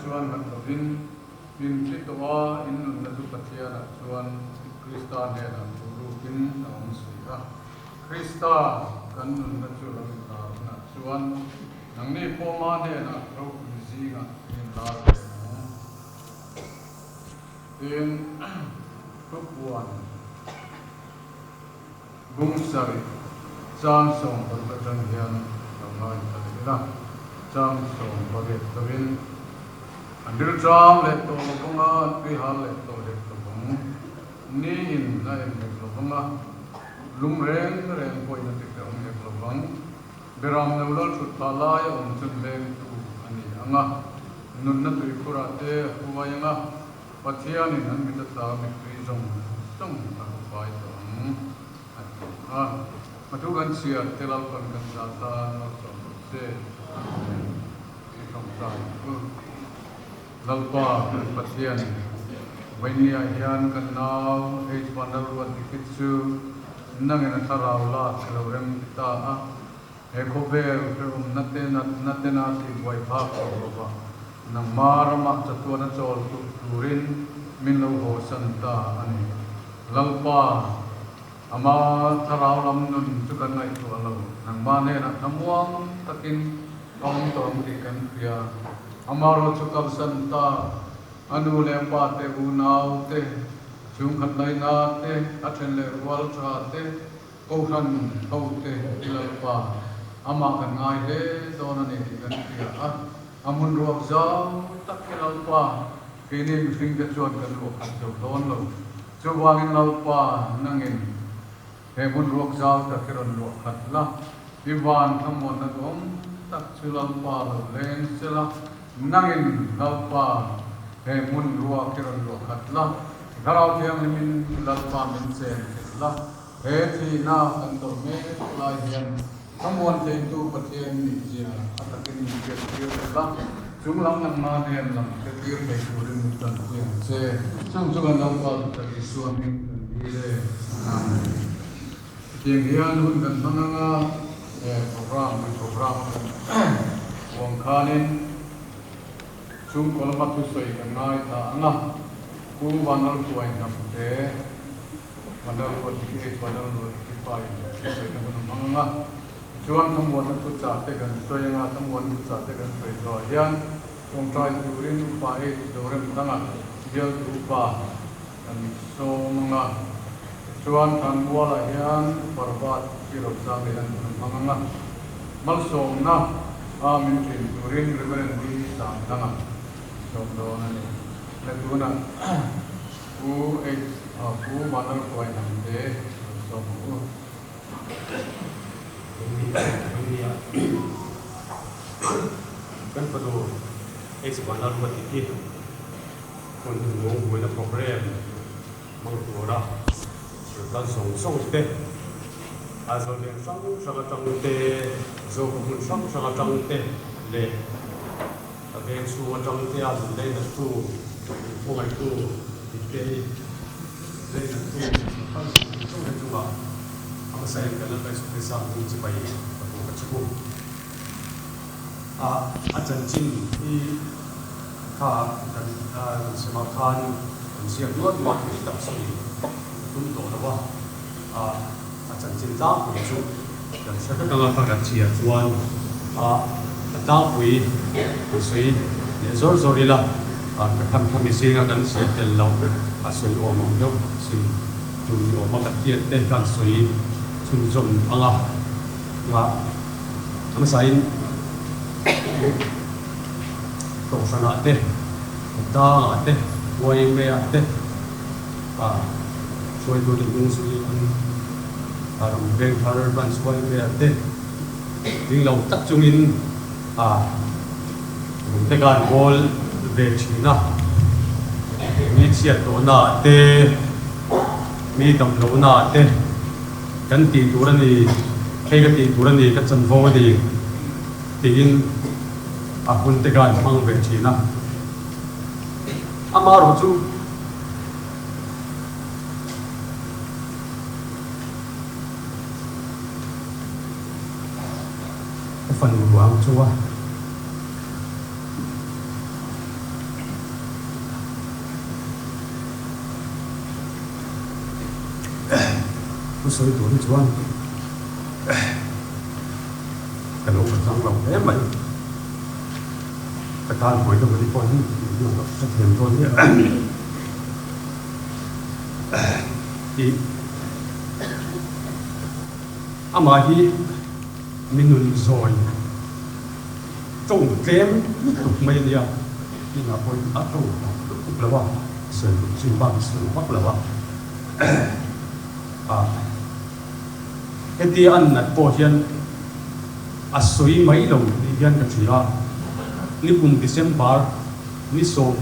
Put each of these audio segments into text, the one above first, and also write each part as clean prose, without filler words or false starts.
chuan nghat lovin in thi tawh a, in nunna chu Pathianah chuan Krista hnenah thurukin a awm si a. Krista kan nunna chu lo inlar hunah chuan nangni pawh ma hnenah ropui zingah in inlar ve ang. Tin, thupuan bung sarih chang 16 atang hian lo ngaithla leh ila, chang 18 tawin an rilṭam leh tawh lo vang a, an tuihal leh tawh hek lo vang. Ni in a en hek lo vang a, lung reng reng pawhin a ti hrehawm hek lo vang. Beram no lal thut phah lai a awm chun vengtu a ni ang a, nunna tuikhurah te a hruai ang a, Pathianin an mit a tla mittui zawng zawng a hmu fai tawh ang, a ti a. A thu kan chhiar te Lalpan kan zah tan malsawm rawh se. Amen. I tawngtai ang u. Lalpa kan Pathian, Vainia hian kan nau H. Vanlalruatdiki chu nangin a thlarau lak i lo rem ti ta a, he khawvel hrehawmna te natna tena tihbuai phak tawh lova nangma ramah chatuan a chawl tuk turin min lo hawsan ta a ni. Lalpa, ama thlarau lam nun chu kan ngaihtuah lo, nangma hnenah thlamuang takin a awm tawh ang tih kan hria. Amarawh chu kalsan ta, a nu leh a pa te, unau te, chhungkhat laina te, a then leh rual tha te, Kohhran ho te i Lalpa, amah kan ngai hle dawn a ni tih kan hria a, a hmun ruak zau tak hi Lalpa, keini mihring te chuan kan luah khat zo dawn lo. Chuvangin Lalpa, nangin he hmun ruak zau tak hi rawn luah khat la, i van thlamuanna duhawm tak chu Lalpa lo leng se la, nangin Lalpa, he hmun ruak hi rawn luah khat la, Thlarau Thianghlimin Lalpa min chen thei la. He thihna kan tawrh mek lai hian thlamuan theitu Pathian nih zia a takin min hriat tir leh la, chung lam nangma nen lam hre tir thei turin min tanpui ang che. Chung chu kan lo kal ta Isua hming kan dil e. Amen. Hetiang hian hun kan hmang ang a, he program kan program a kan uang khanin chhungkaw lama thusawi kan ngaithla ang a, Pu Vanlalhuai Hnamte, Vanlal ruat dik ei Vanlal ruat dik hi pa in thil sawi na hun a hmang ang a, tichuan thlamuanna thuchah te kan sawi ang a, thlamuanna thuchah te kan sawi zawh ah hian tawngtai turin upa ei Zorem danga bialtu upa kan sawm ang a, tichuan Thlanmual ah hian upa Robert hi Rosang leh an hun a hmang ang a, malsawmna a min ṭin turin Reverend D Sangdanga sawm dawn a ni. Le tunah. Pu H a Pu Vanlalhruai hnam te an sawm ang u. Nia kan fanu H Vanlalhruai tih hi hun nung buaina program hmang tura ral zawng zawng te Aizawl veng hrang hrang atang te Zofa hmun hrang hrang atang te leh A veng chhung atang te a min leinattu, min khawngaihtu dik te hi leinattu kan zawng zawng te chungah a hmasa in kan Lalpa Isu Krista hming chipai ka buk a che u. A a chanchin hi kha kan kan semah khan kan ziak nual nual thei tak sawi ka tum tawh lo a, a a chanchin tlangpui chu kan hre vek anga ka kan chhiar chuan a a tlangpui kan sawi leh zawr zawr ila a ka tham tham i zinga kan chhiar tel loh a sawi awm ang deuh sin tur ni awm a ka tiat te kan sawi chhunzawm anga nga hmasain kohhranah te dangah te yma ah te a hruaitu te hnung zui an ram veng thar branch yma te ding lo tak chungin a rum te khan bawl ve thin a, mi chhiat tawhna ah te mi dam lohna ah te kan tih tur a ni, hei ka tih tur a ni, ka chanvo a ni tiin a hun te khan hmang ve thin a. Amaherawh chu ka fanu ruang chu a. Thusawi tur hi chuan ka lo pachang lo hle mai. Ka tan buai deuh anih pawh hi ka hrethiam dawn nia. Ih amah hi mi nun zawi tawng tlem lutuk mai a nia, inah pawhin a tawng tak lutuk lo a, sawi duh chin bak a sawi vak lo a. A hetia an nat pawh hian a sawi mai lo tih hian ka hria a, nikum December ni sawm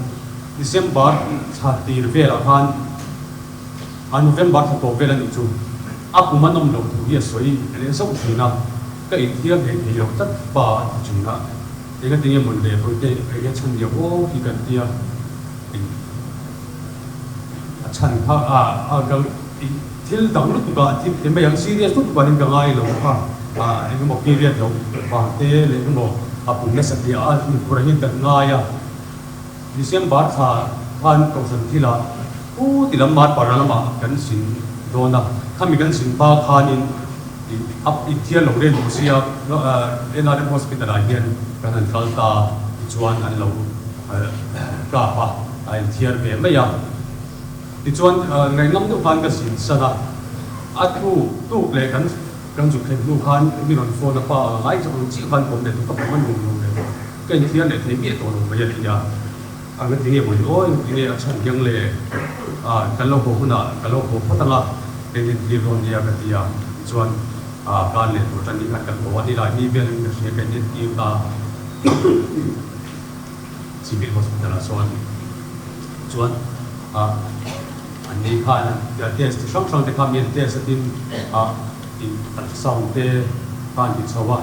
December thla tir velah khan a November thla tawp vel a nih chu a kum a nawm loh thu hi a sawi leh zauh thin a, ka inthiar thei thei lo tlat pa a ti thin a, engatinge mawn le Bawihte enge chhan leh aw hi kan tia. A chhan kha a a ka thil dang lutuk ah thil ti mai ang serious lutuk ah hian ka ngai lo kha a engemaw period lo vang te leh engemaw a pum nasa tih a inphur ah hian kan ngai a December thla khan kohhran thil ah pu ti lam Marpara lamah kan zin dawn a khami kan zin hma khanin a inthiar lo reng duh sia NRM hospital ah hian kan han kal ta tichuan an lo kap a, a inthiar ve mai a. Tichuan ngaihnam deuh khan ka zin san a, a tuk tuk leh kan kan zuk thlen hnu khan mi rawn phone a pa a ngai zawk ang chiah khan kawm leh duh ka pawm a nuam lo leh ka inthiar leh thei miah tawh lo mai a ti a. A nga tinge mawni aw engtinge a chhan hiang le a kan lo haw hunah ka lo haw phawt ang a eng entir dawn nia ka ti a tichuan a kan leh tur tan ni khan kan haw a ni lai ni velin ka hria ka inentir ta. Civil Hospital ah sawn chuan ah an nei khan test chi hrang hrang te kha mi an test a tin ah in ultrasound te kha an ti chho a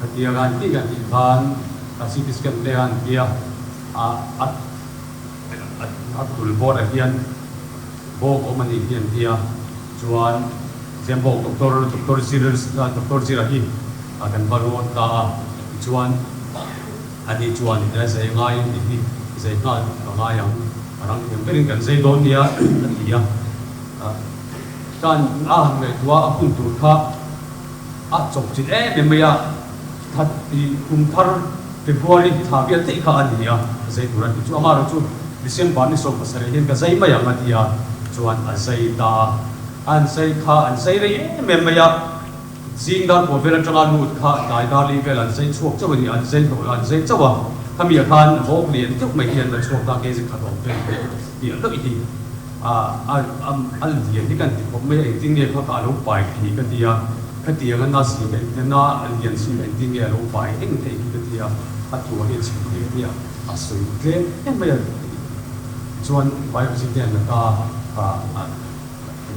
khatia an tih kan tih khan a CT scan te an ti a ah a a tul bawr ah hian bawk awm a nih hi an ti a chuan Zembawk Doctor Doctor Zir Doctor Zira hi a kan va rawn ta a tichuan Ani chuan he zai ngaiin tih hi zai nghal ka ngai ang, a rang thiam berin kan zai dawn nia a ti a. Tan a han ngaihtuah a hun tur kha a chawp chin em em mai a, that ti kum thar February thla vel theih kha a ni a, zai tur a ti chu amaherawh chu December ni 17 hian ka zai mai ang a ti a, chuan a zai ta a, an zai kha an zai rei em em mai a. Zing dar pawh vel atanga lut kha tlai dar li vel an zai chhuak chauh a ni, an zai hlawh an zai chauh a, khami ah khan vawk lian deuh mai hian la chhuak ta kg khat awm vel hi tih hlauh hi a a a lian hi kan ti khawp mai a, engtin nge kha ka lo pai thei ka ti a, khatiang a na si ka na lian si engtin nge a lo pai reng thei hi ka ti a, a tua hi a chhe thei ka ti a, a sawi tlem em mai a, chuan biopsy te an la ta a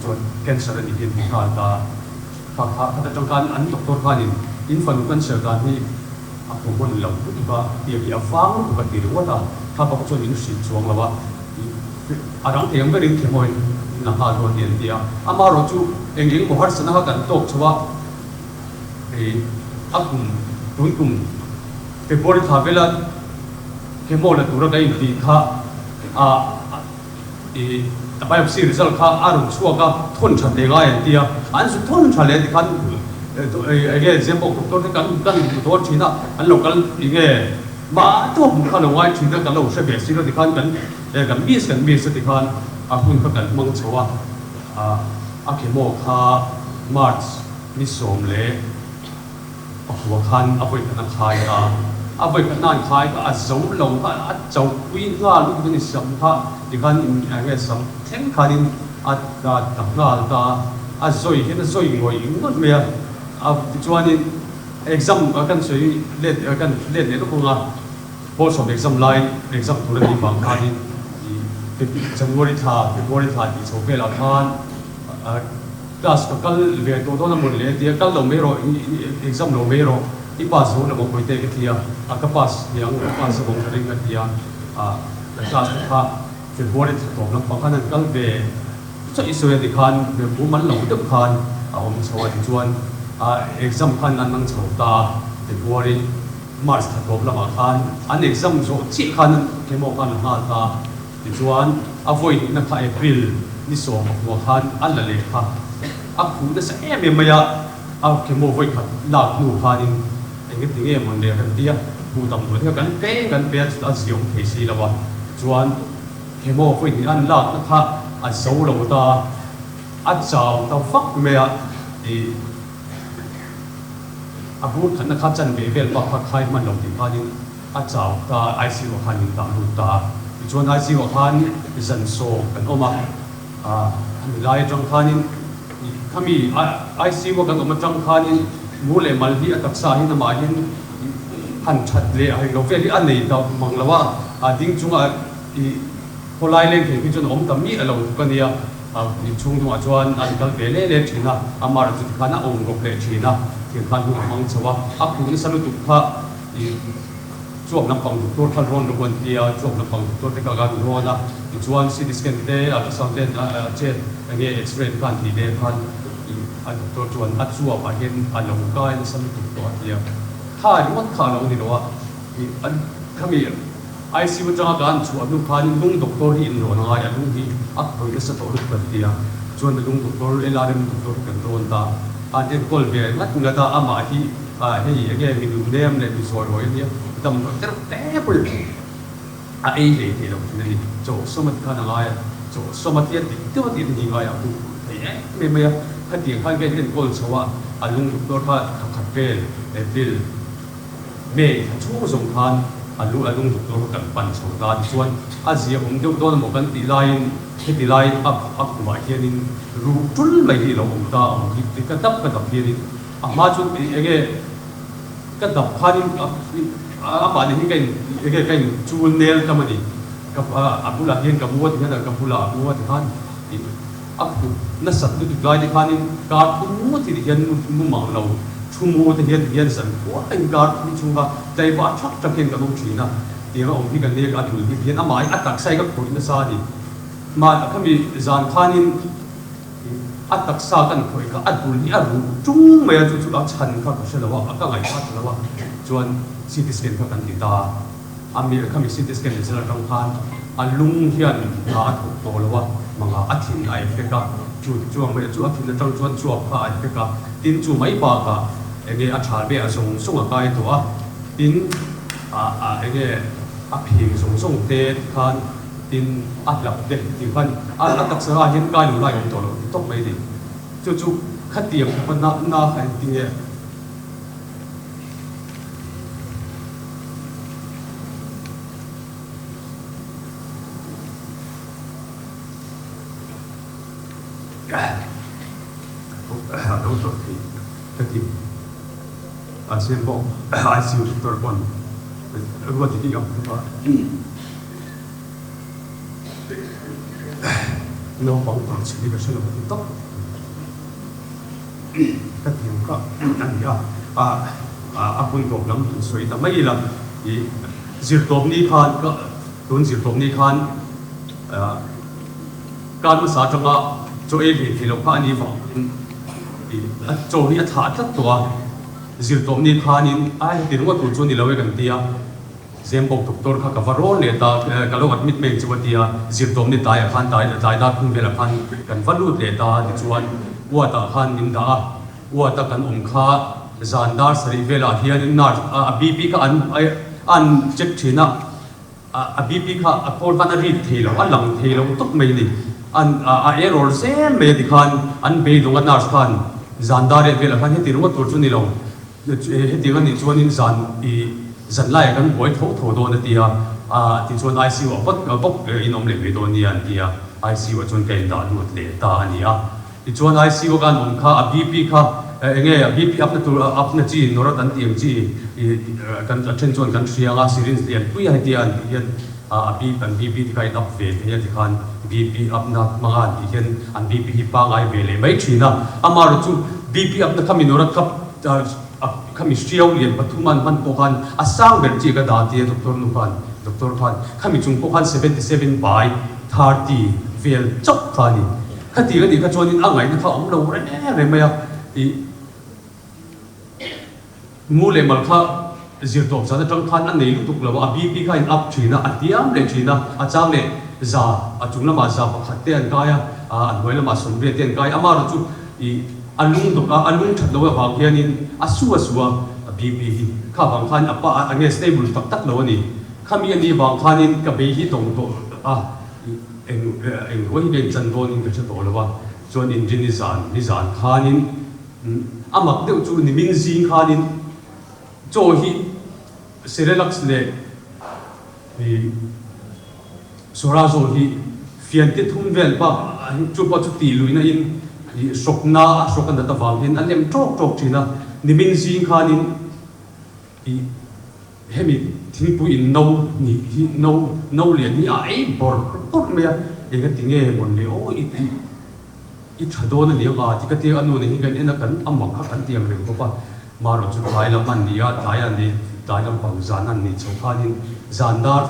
chuan cancer a nih hi an ti nghal ta. Kha kha khat atang khan an doctor khanin in fanu cancer dan hi a common lo lutuk a, tiang hi a vang lutuk a ti ringawt a, kha bak chuan in hrilh chuang lo a, a rang thei ang berin thehmawin in la nghal dawn hi an ti a, amaherawh chu eng eng emaw harsatna kha kan tawk chho a, hei a kum tun kum February thla vela chemo la tura ka intih kha a. I biopsy result kha a rawn chhuak a, thawn tha hle ngai an ti a, an zu thawn tha hle tikhan enge Zembawk doctor te kan kan hmu dawn thin a, an lo kal enge mah tawk hmuh kha lo ngai thin a, kan lo hre ve si lo tikhan kan kan miss kan miss a tikhan a hun kha kan hmang chho a, a chemo kha March ni 16 khan a vawi khat a khai a, a vawi khat nan khai kha a zo lo kha a cho pui nghal lutuk a ni sam kha tikhan in eng nge sam thleng khanin a ta nghal ta a zawi hian a zawi ngawih ngawt mai a, a tichuanin exam kan sawi let kan let leh lawk ang a, pawl sawm exam lai exam tur a nih vang khanin January thla February thla tih chho velah khan. Class ka kal ve tawh dawn a mawn le a ti a, kal lo mai rawh, exam lo mai rawh, i pass zo lo ang Bawihte ka ti a, a ka pass hniang ka pass zo ang ka ring a ti a, ah ka class te kha February thla tawp lampang khan an kal ve chaih i sawi a ti khan bu man lo deuh khan a awm chho a tichuan ah exam khan an nang chho ta February March thla tawp lamah khan an exam zawh chiah khan chemo khan a nghal ta. Tichuan, a vawi hnihna kha April ni 10 khan a la leh kha. A khuh nasa em em mai a, a chemo vawi khat lak hnu khanin eng nge ti nge mawn le kan ti a, khuh damdawi kha kan pe kan pe a chutah a ziawm thei si lo a, chuan chemo vawi hnih an lakna kha a zo lo ta a, a chau ta vak mai a, ih a bur khatna kha chanve vel bak kha khai hman lo tih khanin a chau ta a, ICU ah khan min dah lut ta a, tichuan ICU ah khan zan sawm kan awm a. Khami lai atang khanin khami ICU a kan awm atang khanin mu leh mal hi a taksa hin amah hin han that leh a heng lo vel hi a nei ta mang lo a, a ding chunga i khawlai leng thei hi chuan a awm ta miah lo tluk a nia, inchhung hnungah chuan an kal ve leh leh thin a, amah chu tikhan a awm rawp leh thin a, thil khan hnung a hmang chho a, a khuh nasa lutuk kha i. Chuak lampang doctor khan rawn rawh an ti a, chuak lampang doctor te kha kan rawn a, tichuan CT scan te, ultrasound te a chet enge x-ray te khan tih leh khan a doctor chuan a chuap ah hian a lo kai nasa lutuk tawh a ti a, kha ringawt kha a lo ni lo a, khami ICU atanga kan chhuah hnu khan lung doctor hi inrawn a ngai a, lung hi a khawih nasa tawh lutuk an ti a, chuan lung doctor LRM doctor hi kan rawn ta, an enkawl ve ngat ngat a, amah hi. Ah hei enge mi nunnem leh mi zawi hawi ania damdawi te reuh te pawhin a ei hlei thei lo thin a ni. Chaw sawma ti khan a ngai a, chaw sawma tia dik deuh a tih te hi ngai a hmuh thei em em mai a. Khatiang khan ka enkawl chho a, a lung doctor kha thla khat vel April, May thla chhung zawng khan a lu a lung doctor kha kan pan chho ta tichuan a zia awm deuh dawn emaw kan tih laiin heti lai a a khumah hianin ruh tul mai hi a lo awm ta a awm hi ka dap ka dap hianin A hma chu eng nge ka dap khanin amah nen hi ka in eng nge ka in chul nel tam a ni. Ka a bulah hian ka mu a ti hian ka bulah a mu a ti khan ih a khuh nasat lutuk lai te khanin kar thum ngawt hi ti hian mu mang lo thu mu te hian ti hian zan khuah in kar thum chhunga tlaiva thak thak hian kan awm thin a. Tiang a awm hi ka nek a dul hi ti hian amah hi a taksa hi ka khawih nasa a ni. Mah khami zan khanin. A taksa kan khawih kha a dul hi a ruh tung mai a, chu chu a chhan kha ka hre lo a, ka ngaihtuah ta lo a, chuan CT scan kha kan ti ta a, a mi khami CT scan result atang khan a lung hian hna a thawk tawh lo a, manga a thin a effect a, chu ti chuang mai chu a thin atang chuan chuap kha a effect a, tin chu mai bakah enge a thal ve a zawng zawng a kai tawh a, tin a a enge a phing zawng zawng te khan. Tin, a hlauh te tih khan a taksa ah hian kai lo lai awm tawh lo ti tawp mai a ni. Chu chu khatiang khawpa na na kha engtin nge? A lo tawrh theih ka ti. A siam bawk ICU doctor pawn ruat hi a hmu a. Naupang tur chhi hi ka hre lo ti tawp ka ti ang kha a ni a, a hun tawp lam han sawi ta mai ila i zirtawp ni khan ka tun zirtawp ni khan kar hmasa atanga chaw ei ve thei loh kha a ni vangin i a chaw hi a thlah tlat tawh a, zirtawp ni khanin a heti ringawt tur chu a ni lo e kan ti a. Zembawk doctor kha ka va rawn leh ta, ka lo admit mai ang chu a ti a, zirtawm ni tlaiah khan tlai tlai dar phung velah khan kan va lut leh ta a tichuan ward ah khan min dah a, ward a kan awm kha zan dar sarih velah hianin nurse a BP kha an an check thin a, a BP kha a khawl khan a read thei lo, a lang thei lo tawp mai a ni, an a error zel mai a tikhan an beidawng a nurse khan zan dar riat velah khan heti ringawt tur chu ni lo. Hetiang a nih chuanin zan i zan laiah kan buai tho tho dawn a ti a, tichuan ICU ah vat bawk in awm leh mai dawn nia an ti a, ICU ah chuan ka indah lut leh ta a ni a. Tichuan ICU a kan awm kha a BP kha enge a BP up na tur up na chi nawrat an tih ang chi kan a then chuan kan hria ang a, syringe lian pui a hetia an tih hian a BP an BP te kha in up ve thei a tikhan BP up na hmanga an tih hian an BP hi pangai ve leh mai thin a, amaherawhchu BP up na kha mi nawrat kha Khami hriau lian pathum an hman pawh khan a sang ber chi ka dah tia doctor nu khan doctor khan khami chung pawh khan 77 by 30 vel chauh kha a ni. Khati ka nih kha chuanin a ngaihna kha a awm lo reng reng mai a, ih mu leh mal kha zirtawp zan atang khan a nei lutuk lo a, a BP kha a in up thin a, a hniam leh thin a, a chang leh za a chung lamah za pakhat te an kai a, a hnuai lamah sawmriat te an kai a, amaherawhchu. I a lung dawk a, a lung that loh avang hianin a su a su a, a BP hi kha vang khan a pa a nge stable tak tak lo a ni. Khami a nih vang khanin ka bei hi tawng tawh a, eng eng ruai hi ka inchan dawnin ka hre tawh lo a, chuan inrin ni zan ni zan khanin a mak deuh chu nimin zing khanin chaw hi Cerelac leh i Sorazo hi fian te thum vel bak chu pawh chu tih luihna in i hrawkna a hrawk a nat avang hian a lem tawk tawk thin a, nimin zing khanin i hemi thingpui in no nih hi no no lian hi a ei bawrh bawrh mai a, engati nge mawn le aw i tih i tha dawn a ni ang a ti ka tia a nu nen hi kan en a kan a mak kha kan ti ang reng bawk a, marawh chu tlai lam an ni a, tlai an ni tlai lampang zan an nih chho khanin zan dar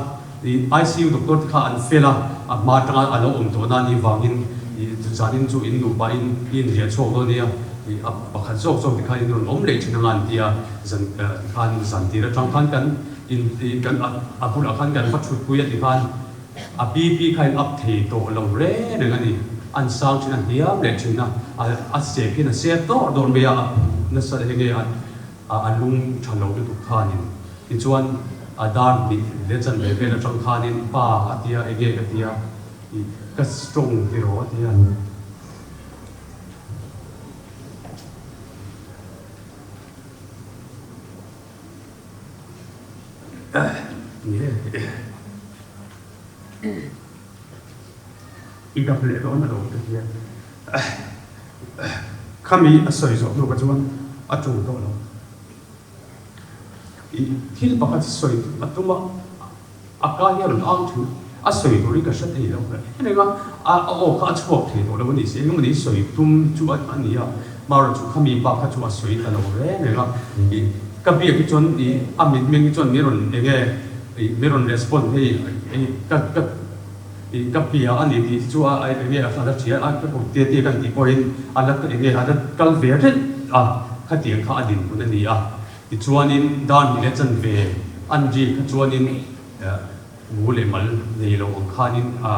i ICU doctor te kha an fel a, a hma atanga a lo awm tawh na anih vangin i zanin chu in nupa in i inriah chhuak dawn nia i a pakhat zawk zawk te khan in rawn awm leh thin anga an ti a, zan tikhan zan tir atang khan kan in i kan a bulah khan kan va thutpui a tikhan. A BP kha in up thei tawh lo reng reng a ni. An sang thin a hniam leh thin a, a sep hian a sep dawr dawr mai a, a nasa eng nge a a lung tha lo lutuk khanin. Tichuan a dar hnih leh chan ve vel atang khanin pa a tia eng nge ka tia i ka strong ti rawh a tia. I dap leh dawn a lo ti hian khami a sawi zawh hnu kha chuan a tul tawh lo. I thil pakhat sawi a tum a, a ka hi a rawn ang thin a, sawi tur hi ka hre thei lo reng reng a, a aw kha a chhuak thei tawh lo a ni si, engemaw ni sawi tum chu a ni a, marawh chu khami bak kha chu a sawi ta lo reng reng a, i ka biak hi chuan i a mitmeng hi chuan min rawn eng nge i min rawn respond hei i ka ka i ka bia a ni tih chu a eng nge a la hria a, ka kut te te kan tih pawhin a la eng nge a la kal ve reng a, khatiang kha a dinhmun a ni a. Tichuanin dan hi leh chanve an ri kha chuanin mu leh mal nei lo ang khanin a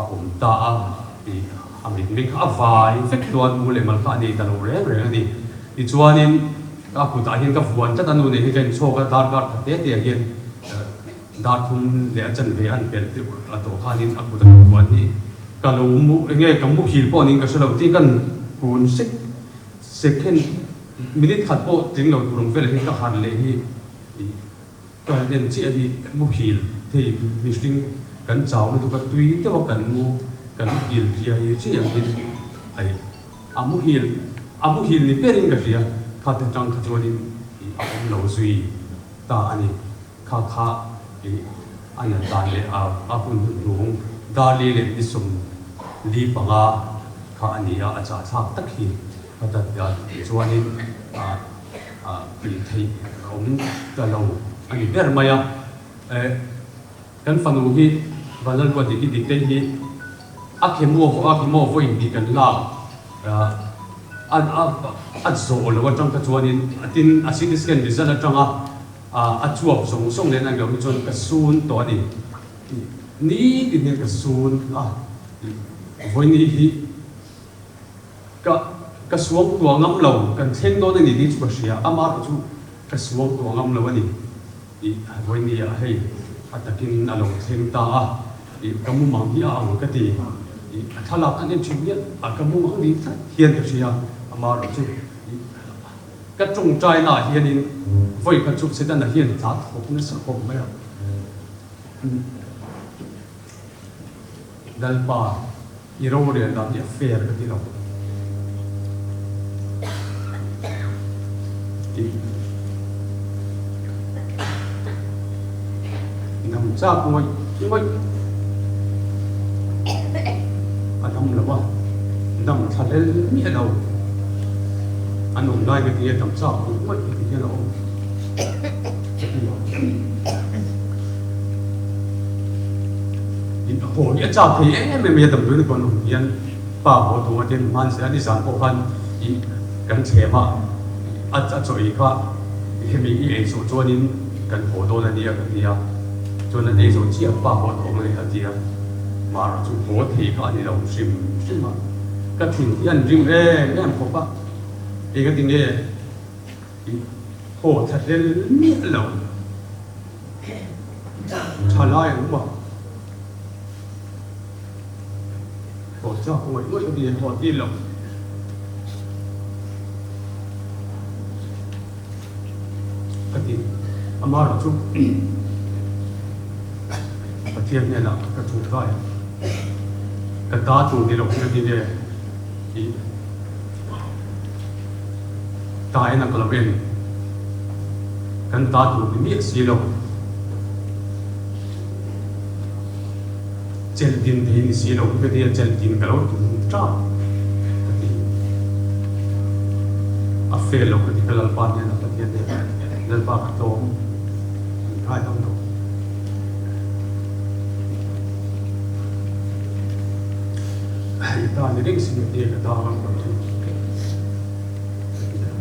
awm ta a, a mitmeng kha a vai vek chuan mu leh mal kha a nei ta lo reng reng a ni. Tichuanin a kutah hian ka vuan tlat a, nu nei hi ka inchhawk a, darkar khat te te ah hian dar thum leh a chanve an pelh deuh a tawh khanin a kut a ka vuan hi ka lo mu enge ka muhil pawh niin ka hre lo tih kan kun sek Second, minute khat pawh tling lo tur ang velah hian ka han leh hi ka han en chiah hi muhil thei mihring kan chau lutuk a tui deuh a kan mu kan muhil ria hi chiah ang hian ai a muhil a muhil ni berin ka hria kha te tang kha chuanin ih a awm lo zui ta a ni kha kha ih a nat dan leh a a hun hnuhnung Darli leh ni 45 kha a ni a, a chahthlak tak hi ka dat dan chuanin tih theih a awm ta lo a ni ber mai a. Kan fanu hi Vanlalruat dik hi Diktei hi a khemo a khemo vawiin tih kan lak a zawh lo atang kha chuanin tin a CT scan result atanga a chuap zawng zawng nen a ni lo hi chuan ka sun tawh a ni. Nitin hian ka sun a. Vawiini hi ka ka suang tuah ngam lo, kan thleng dawn a ni tih chu ka hria, amah erawh chu ka suang tuah ngam lo a ni tih vawiini ah hei a takin a lo thleng ta a, ih ka mumang hi a ang ka ti, ih a thlalak kan en thin hian a ka mumang ni tlat hian ka hria, amah erawh chu ih ka tawngtai naah hianin vawi khat chu Setana hian tla thawk nasa khawp mai a. Lalpa, i rorel dan hi a fair ka ti lo. Tih dam chak ngawih ngawih a dam lo a, dam thla hlel miah lo. An awm lai ka ti a, dam chak ngawih ngawih ka ti hian a awm ka ti a. In haw hi a chak thei em em mai a damdawi na pawn awm hian pa haw tum a tin hman zela nizan pawh khan ih kan thlem a a chaw ei kha hemi i ei zawh chuanin kan haw dawn a nia ka ti a chuan an ei zawh chiah pa haw tawh mai a ti a mahrawh chu haw thei kha a ni lo hrim hrim a. Ka thin hi an rim em em khawp a, engati nge i haw thla hlel miah lo? Tha lai an awm a, haw chak ngawih ngawih ka ti a, haw dil lo. Ka ti. Amaherawh chu Pathian hnenah ka tawngtai a, ka ta tur ni lo hi ka ti nge tih ta en a ka lo en. Kan ta tur ni miah si lo. Chelh din thei ni si lo hi ka ti a, chelh din ka lo tum tap ka ti. A fail lo ka ti ka Lalpa hnenah Pathian hnenah Lalpa ka tlawm min ngai dam lo. I ta ni reng si ka ti a, ka ta ngam lo chu ka ti a.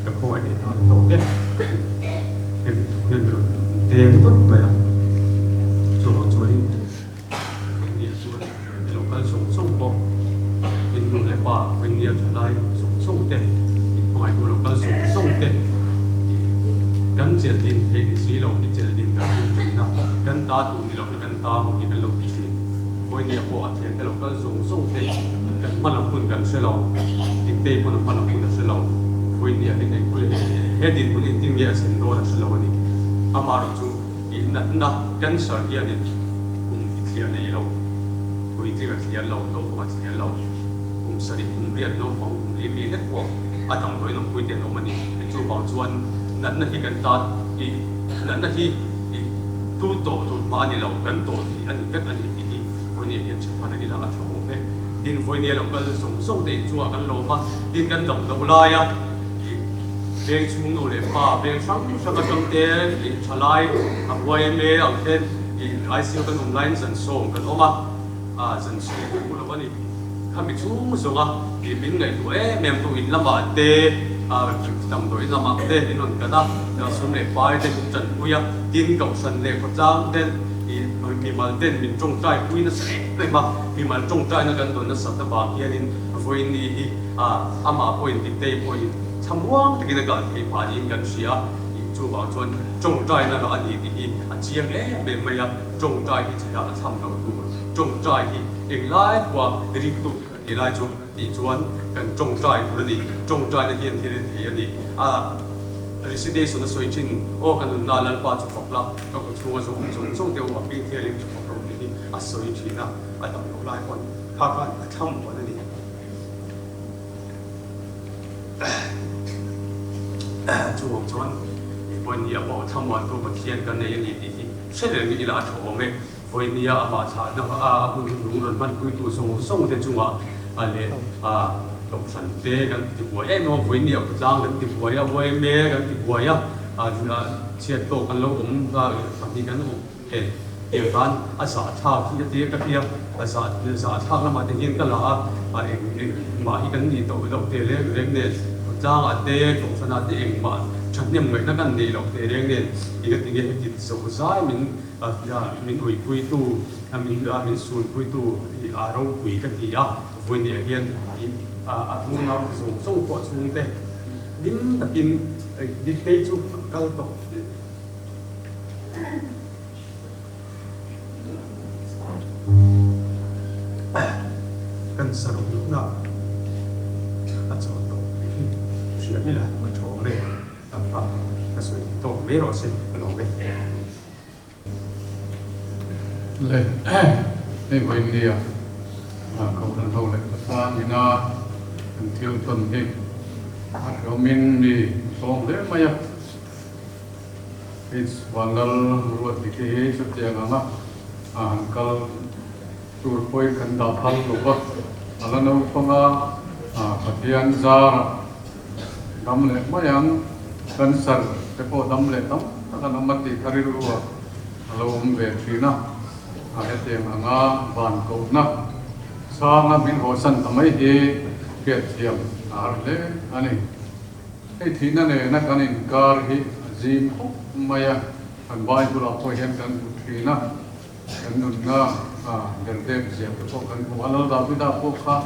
Ka khawngaih leh ta tawk e. Hemi thu hian min rawn deng vut mai a. Chuvang chuanin India chuan i lo kal sawng sawng pawh in nu leh pa India tha lai sawng sawng te, in hmangaihtu lo kal sawng sawng te kan chelh din theih ni si lo hi chelh din kan tum thin a, kan ta tur ni lo hi kan ta maw hi kan lo ti thin. Vawinia pawh a thiante lo kal zawng zawng te kan hma lam hun kan hre lo, Diktei pawn a hma lam hun a hre lo, Vawinia hi engpui he dinhmun engtin nge a thlen dawn a hre lo a ni. Amaherawh chu ih natna, cancer, hianin kum i thliah nei lo, puitling a thliah lo, naupang a thliah lo, kum sarih kum riat naupang kum li mi hlek pawh a damdawiin awmpui te an awm a ni. Chuvang chuan natna hi kan tan ih natna hi ih Tu tawh tur hma a ni lo, kan tawh tih a ni vek a ni tih hi Vawinia hian chhephan a ni lah a tha awm e. Tin, Vawinia lo kal zawng zawng te inchungah kan lawm a, tin kan dam loh laia ih veng chhung nu leh pa veng hrang hrang atang te ih tha lai a YMA ang ten ih ICU kan awm laiin zan sawm kan awm a, ah zan sawm kan hmu lo a ni. Khami chhung zawnga ih min ngaihtuah em em tu in lamah te ah damdawi lamah te min rawn kan a, sum leh pai te min tanpui a, tin kohhran leh khawtlang ten ih mimal ten min tawngtai pui nasa em em a, mimal tawngtaina kan dawn nasat avang hianin vawiin hi ah amah pawhin Diktei pawhin thlamuang takin a kal theih phah niin kan hria a, ih chuvang chuan tawngtaina rah a ni tih hi a chiang em em mai a, tawngtai hi chhehah a chham loh tur tawngtai hi Englai pawha ringtu kan nih lai chu tih chuan kan tawngtai tur a ni. Tawngtaina hian thil a thei a ni. A recitation a sawi thin, Aw ka nunna Lalpa chu fak la, ka khaw chhunga zawng zawng zawng te aw a ping thialim chu fak rawh tih hi a sawi thin a, a dam loh lai pawn kha khan a thlam pawn a ni. Chuvang chuan Vawinia pawh thlamuantu Pathian kan nei a ni tih hi hre reng ila a tha awm e. Vawinia amah thlahna a hun lung rawn hmanpuitu zawng zawng te chungah a leh a hlawhhran te kan ti buai em em a, vawinia khawtlang kan ti buai a, YMA kan ti buai a, chhiat tawk kan lo awm pahnih kan awm e tiang khan a zahthlak hi a tia ka tia, a zahthlak lamah te hian ka la a, eng engmah hi kan nih tawh loh teh reng reng nen khawtlangah te hlawhhranah te engmah thahnem ngaihna kan neih loh teh reng nen engatinge heti zo zai min Min uipuitu, min sunpuitu a ropui ka ti a, vawinia hian a hnung zawng zawng pawh chhungte hlim takin Diktei chu a kal tawh. Cancer awmna a chawl tawh tih hi hria ila a tha awm e. Ka sawi tawk mai rawh se ka lawm e. Le hei vawinia Kohhran ho leh Pathian ina kan thil tawn hi a hlawmin mi hlawm hle mai a. Hei Vanlal Ruatdiki hi chutiang anga a han kal tur pawhin kan dah phal lo va, a la naupang a, Pathian zarah Dam leh mai ang, cancer te pawh dam leh tam tak an awm a tih kha rilru ah a lo awm ve thin a, a hetiang anga van kohna sanga min hawsan ta mai hi hriatthiam a har hle a ni. Hei thihna nena kan inkar hi a zim khawp mai a, kan Bible ah pawh hian kan hmu thin a. kan nunna derdep zia te pawh kan hmu a. Lal Davida pawh kha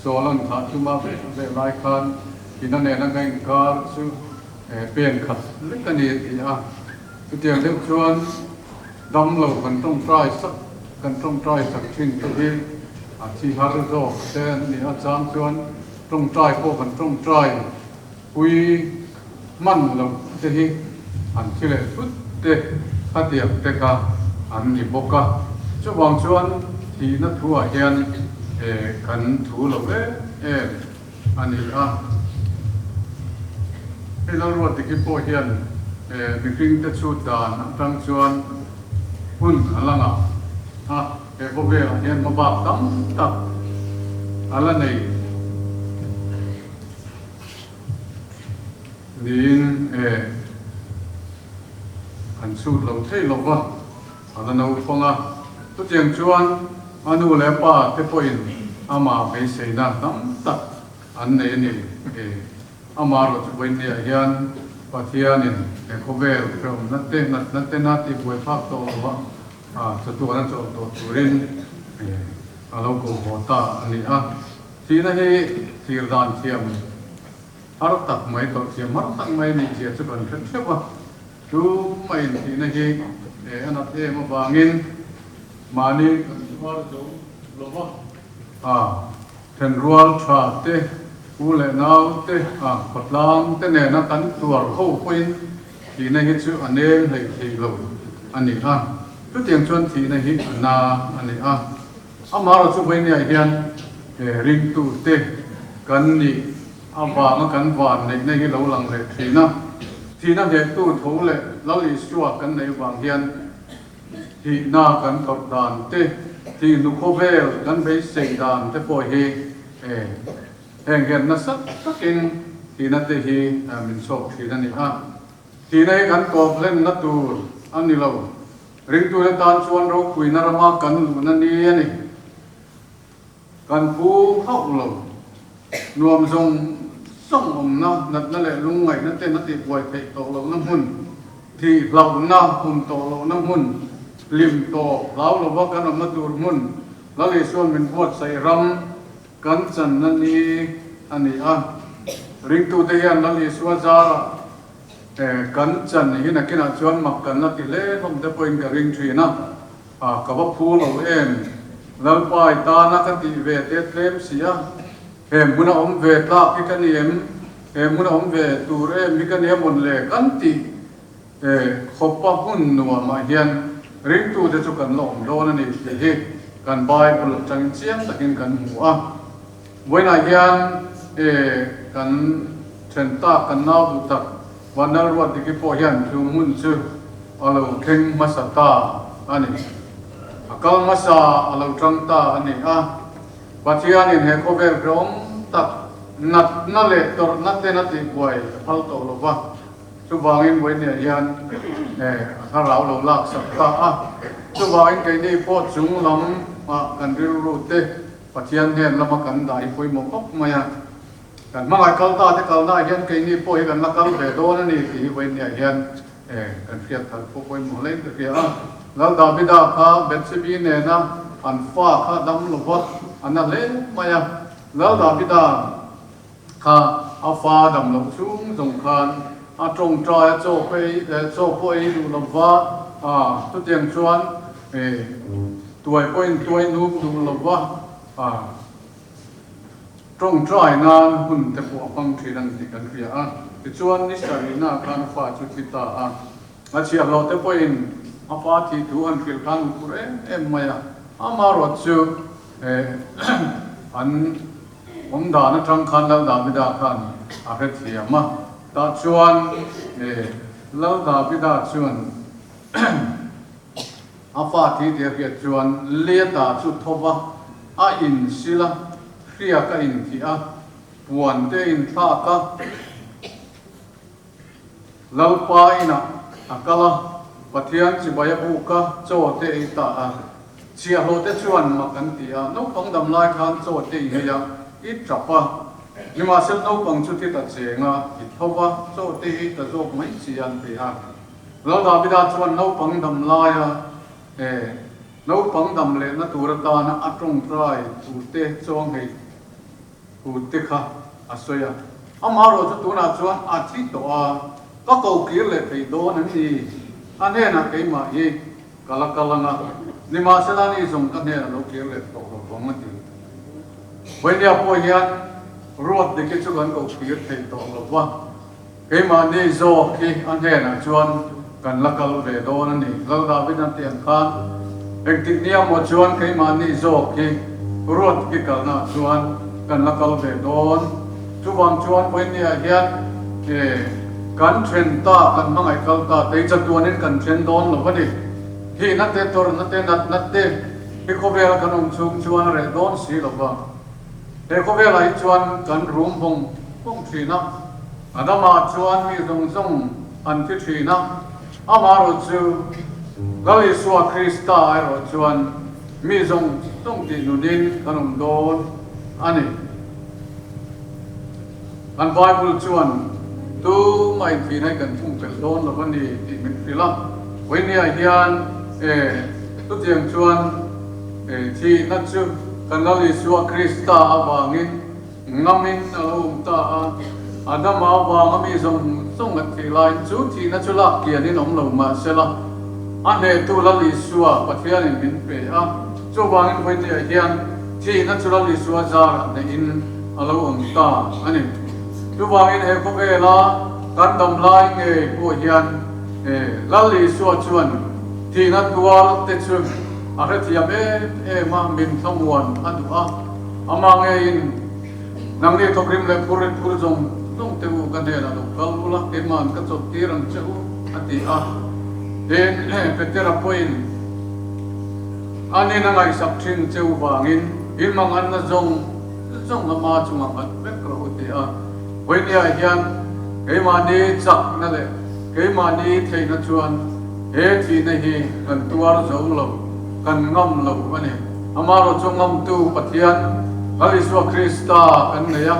Saul an thah tuma veh veh lai khan ina nena ka inkar chu pen khat lek a ni a ti a. Chutiang deuh chuan damlo kan tawngtai sak kan tawngtai sak thin te hi a thi har zawk te an ni a. Chang chuan tawngtai pawh kan tawngtai pui hman loh te hi an thi leh thut te khatiang te kha an ni bawk a. Chuvang chuan thihna thuah hian kan thu lo em em a ni a. Hei Lalruatdiki pawh hian mihring te chhut dan atang chuan hun a la ngah a, he khawvelah hian hmabak tam tak a la nei. Niin e, an chhut lo thei lo va, a la naupang a. Chutiang chuan a nu leh a pa te pawhin amah beiseina tam tak an nei a ni. E, amaherawh chu vawinia hian Pathianin he khawvel hrehawmna te, natna te na tihbuai phak tawh lo va, chatuan a chawlh tawh turin a lo ko haw ta a ni a. Thihna hi thlir dan thiam har tak mai, tawrh thiam har tak mai nih zia chu kan hre theuh a. Chu maiin thihna hi a nat em avangin mahni kan chhuar zo lo va. A thenrual tha te, u leh nau te, a khawtlang te nena kan tuar ho pawhin thihna hi chu a nem hlei thei lo a ni a. Chutiang chuan thihna hi a na a ni a. Amaherawhchu chu vawinia hian ringtute kan nih avanga kan van neihna hi lo lang leh thin a. Thihna hnehtu tho leh Lal Isua kan neih avang hian thihna kan tawrh dan te, thihnu khawvel kan beisei dan te pawh hi heng hian nasa takin thihna te hi min chhawk thin a ni a. Thihna hi kan tawp hlenna tur a ni lo. Ringtute tan chuan ropuina rama kan luhna ni a ni. Kan pu hauh lo. Nuam zawng zawng awmna, natna leh lungngaihna ten a tihbuai theih tawh lohna hmun, thihhlauhna hum tawh lohna hmun, hlim tawp hlau lova kan awmna tur hmun, Lal Isuan min buatsaih ram kan channa ni a ni a. Ringtute hian Lal Isua zarah Kan chan hi nakinah chuan mak kan la ti hle hlawm te pawhin ka ring thin a, ka va phu lo em? Lalpa i tana ka tih ve te tlem si a, he hmuna awm ve tlak hi ka ni em? He hmuna awm ve tur em hi ka ni amawn le? Kan tih khawpa hmun nuamah hian ringtute chu kan la awm dawn a ni tih hi kan Bible atangin chiang takin kan hmu a. Vawiinah hian kan then tak, kan nau duh tak Vanlal Ruatdiki pawh hian chu hmun chu a lo thleng hmasa ta a ni. A kal hmasa a lo tang ta a ni a. Pathianin he khawvel hrehawm tak natna leh tawrhna ten a tihbuai a phal tawh lo va, chuvangin vawiinah hian a thlarau lo laksak ta a. Chuvangin keini pawh chung lam ah kan rilru te Pathian hnen lama kan dah hi pawimawh khawp mai a, kan hmangaih kal ta te kalnaah hian keini pawh hi kan la kal ve dawn a ni tih hi vawiinniah hian kan hriat thar pawh pawimawh hlein ka hria a. Lal Davida kha Bethsebi nena an fa kha dam lova a na hle mai a, Lal Davida kha a fa dam loh chhung zawng khan a tawngtai a chaw pawh ei chaw pawh ei duh lova, chutiang chuan Tuai pawhin tuai nup duh lo va, tawngtai nan hun te pawh a hmang thin a ni tih kan hria a. Tichuan, ni sarihna khan a fa chu thi ta a. A chhiahhlawh te pawhin a fa thih thu han hrilh khan an phur em em mai a. Amaherawh chu an awm dan atang khan Lal Davida khan a hrethiam a. Tah chuan Lal Davida chuan A fa thi tih a hriat chuan Leta chu tho va, a insil a, hriak a inthih a, puan te a inthlak a, Lalpa inah a kal a, Pathian chibai a buk a, chaw te ei ta a. Chhiahhlawh te chuan mak an ti a, naupang dam lai khan chaw te i hei a, i tap a, nimahsela naupang chu thi ta cheng a, i tho va, chaw te ei ta zawk mai chi a an ti a. Lal Davida chuan naupang dam laia e. Naupang dam lehna tur atana a tawngtai thu te chawnghei thu te kha a sawi a. Amaherawhchu tunah chuan a thi tawh a, ka ko kir leh thei dawn an ni. A hnenah keimah hi ka la kal ang a, nimahsela ni zawng ka hnenah lo kir leh tawh lo vang a ti. Vawinia pawh hian ruat dik hi chu kan ko kir thei tawh lo va. Keimahni zawk hi a hnenah chuan kan la kal ve dawn a ni. Lal David an tih ang khan, Engtik nia maw chuan keimahni zawk hi ruat ki kalnaah chuan kan la kal ve dawn. Chuvang chuan vawinia hian kan then ta, kan hmangaih kal ta, tei chatuanin kan then dawn lo a ni. Thihna te, tawrhna te, natna te hi khawvela kan awm chhung chuan a reh dawn si lo va. He khawvelah hi chuan kan rum vawng vawng thin a, a damah chuan mi zawng zawng an thi thin a, amaherawh chu Lal Isua Krista erawh chuan mi zawng zawng tih nunin kan awm dawn a ni. Kan Bible chuan tumah inthihna hi kan pumpelh dawn lo a ni tih min hrilh a, vawinia hian e chutiang chuan e thihna chu kan Lal Isua Krista avangin ngamin a lo awm ta a, Adama avanga mi zawng zawng an thih laiin chu thihna chu lak kianin awm lo mah sela, a hnehtu Lal Isua Pathianin min pe a, chuvangin vawinia hian thihna chu Lal Isua zarah hnehin a lo awm ta a ni. Chuvangin he khawvela kan dam lai ngei pawh hian Lal Isua chuan thihna tual te chu a hrethiam em em a, min thlamuan a duh a, amah ngeiin nangni thawkrim leh phurrit phur zawng zawng te u ka hnenah lo kal ula, keima'n ka chawlh tir ang che u a ti a. Tin, Petera pawhin anin a ngaihsak thin che u vangin in manganna zawng Zawng ama chungah nghat vek rawh u ti a, vawinia hian keimahni chakna leh keimahni theihna chuan he thihna hi kan tuar zo lo, kan ngam lo a ni. Amaherawh chu ngamtu Pathian Lal Isua Krista kan nei a,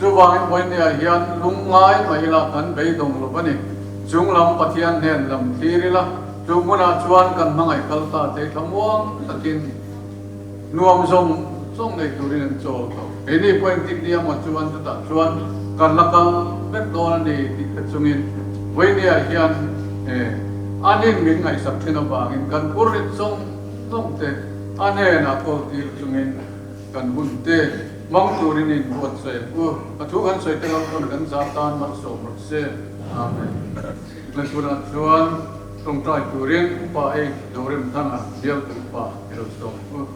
chuvangin vawinia hian lungngai mai ila kan beidawng lo a ni. Chunglam Pathian hnen lam thlir ila, chu hmunah chuan kan hmangaih kal ta thei thlamuang takin, Nuam zawng zawng nei turin an chawl tawh. Keini pawh engtik ni emaw chuan chutah chuan kan la kal vek dawn a ni tih hre chungin Vawinia hian anin min ngaihsak thin avangin kan phurrit zawng zawng te a hnenah kawl tir chungin kan hun te hmang turin in buatsaih ang u. A thu kan sawi te lalpawn kan zah tan malsawm rawh se. Amen. Hmanhmunah chuan tawngtai turin upa ei Zoremthanga bialtu upa i lo sawm u.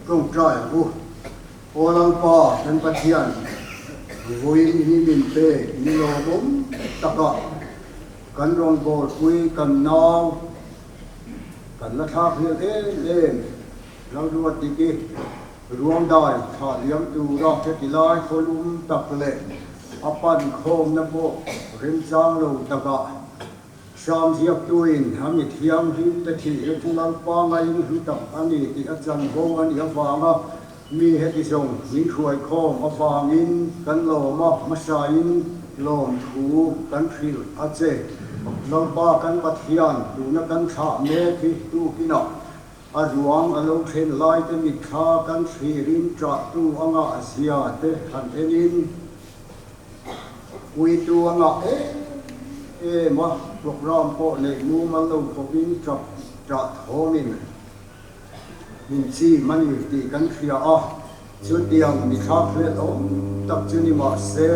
Tawngtai ang u. Aw Lalpa kan Pathian, vawiin in i min pek ni lawmawm takah kan rawngbawlpui kan nau kan la thlak hmel em em Lalruatdiki Ruangdai thlah liam tura heti lai khawlum tak leh a pan khawmna pawh remchang lo takah Sam ziaktuin a mi thianghlim te thihna chu Lalpa ngaiin hlu tak a ni tih a chanvo a nih avanga mi heti zawng min hruai khawm avangin kan lawm a, hmasain lawmthu kan hrilh a che. Lalpa kan Pathian tuna kan thlah mek hi tukinah A ruang a lo then lai te mitthla kan thlirin ṭahtu a ngah zia te han enin puitu a ngah em em a, programme pawh neih mumal lo khawpin ṭap ṭah thawmin min chim a ni tih kan hria a, chutiang mitthla hriat awm tak chu ni mah se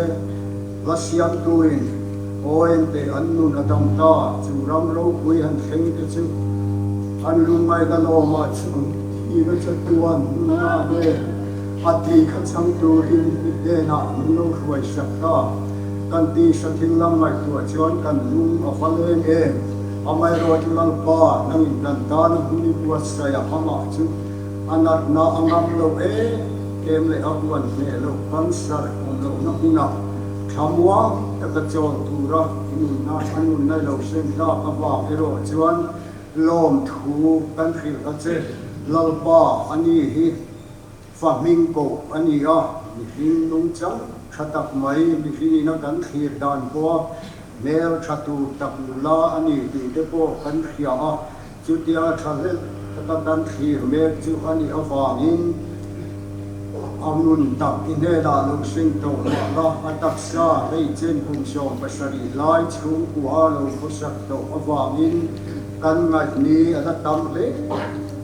hla siamtuin Owen te an nun a dam ta, chu ram ropui han thleng te chu an lungngaihna lawmah chuan thihna chatuan nunna nen a ti kha chang turin i hnenah min lo hruai sak ta. Kan tisa thil lam ngaihtuah chuan kan lung a va leng em? Amaherawhchu Lalpa, nangin kan tana hun i buatsaih a amah chu A natna a ngam lo em em leh a huan hneh loh cancer awm lohna hmunah thlamuang taka chawl tura i nunna a nunna i lo hrem hlak avang erawh chuan lawmthu kan hrilh a che. Lalpa a ni hi fa hming koh a ni a, mihring nungchang tha tak mai mihringin a kan thlir dan pawha hmel tha tur tak nula a ni tih te pawh kan hria a. Chutia thahlelh taka kan thlir mek chu a nih avangin a nun tak i hnenah lo seng tawh mah la, a taksa hei chen kum 70 lai chhungkua lo khawsak tawh avangin kan ngaihni a la tam hle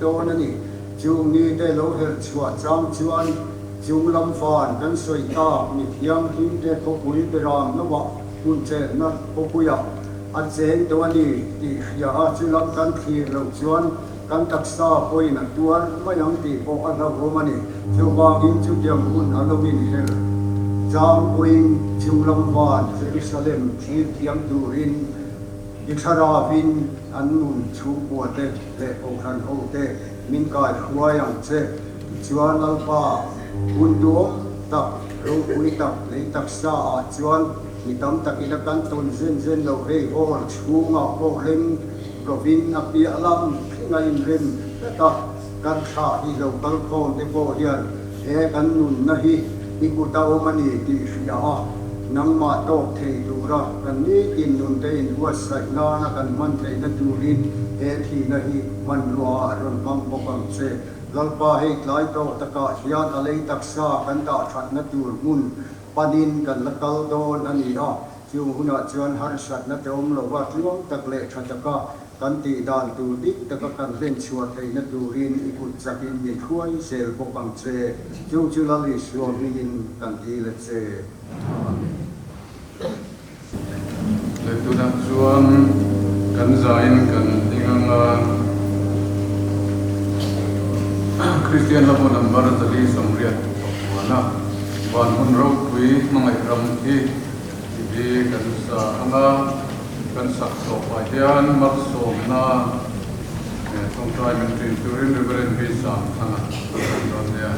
dawn a ni. Chung nite lo herh chhuah chang chuan chung lam van kan sawi tak mi thianghlimte khawpui beram lovah hmun chenna khawpuiah a cheng tawh a ni tih hria a, chu lam kan thlir loh chuan kan taksa pawhin a tuar mai ang tih pawh a hlauhawm a ni. Chuvangin chutiang hun a lo inher chang pawhin chung lam van Jerusalem thlir thiam turin i thlaravin an nun chhungkuate leh kohhran hote min kai hruai ang che. Tichuan Lalpa hun duhawm tak, ropui tak lei taksa ah chuan Mi tam takin a kan tawn zen zen lo, hei hall chhungah pawh rem lovin a piah lam thleng a inrem tlat a, kan thlah hi lo kal khawm te pawh hian he kan nunna hi i kut a awm a ni tih hria a, nangmah tawk thei tura kan nitin nunte inbuatsaih nana kan hman theihna turin he thihna hi hmanrua ah rawn hmang bawk ang che. Lalpa hei tlai tawh takah hian a lei taksa kan dah thatna tur hmun Panin kan la kal dawn a ni a, chung hunah chuan harsatna te awm lova tluang tak leh tha taka kan tih dan tur dik taka kan hlen chhuah theihna turin i kut chakin min hruai zel bawk ang che. Chung chu Lal Isua hmingin kan dil a che. Amen. Leh tunah chuan kan zain kan ding ang a, Kristian lamah number 489 a, van hun ropui hmangaih ram khi tih hi kan sa ang a, kan sak tawpah hian malsawmna tawngtai min ṭin turin Reverend V Sangthanga a rawn dawn nia.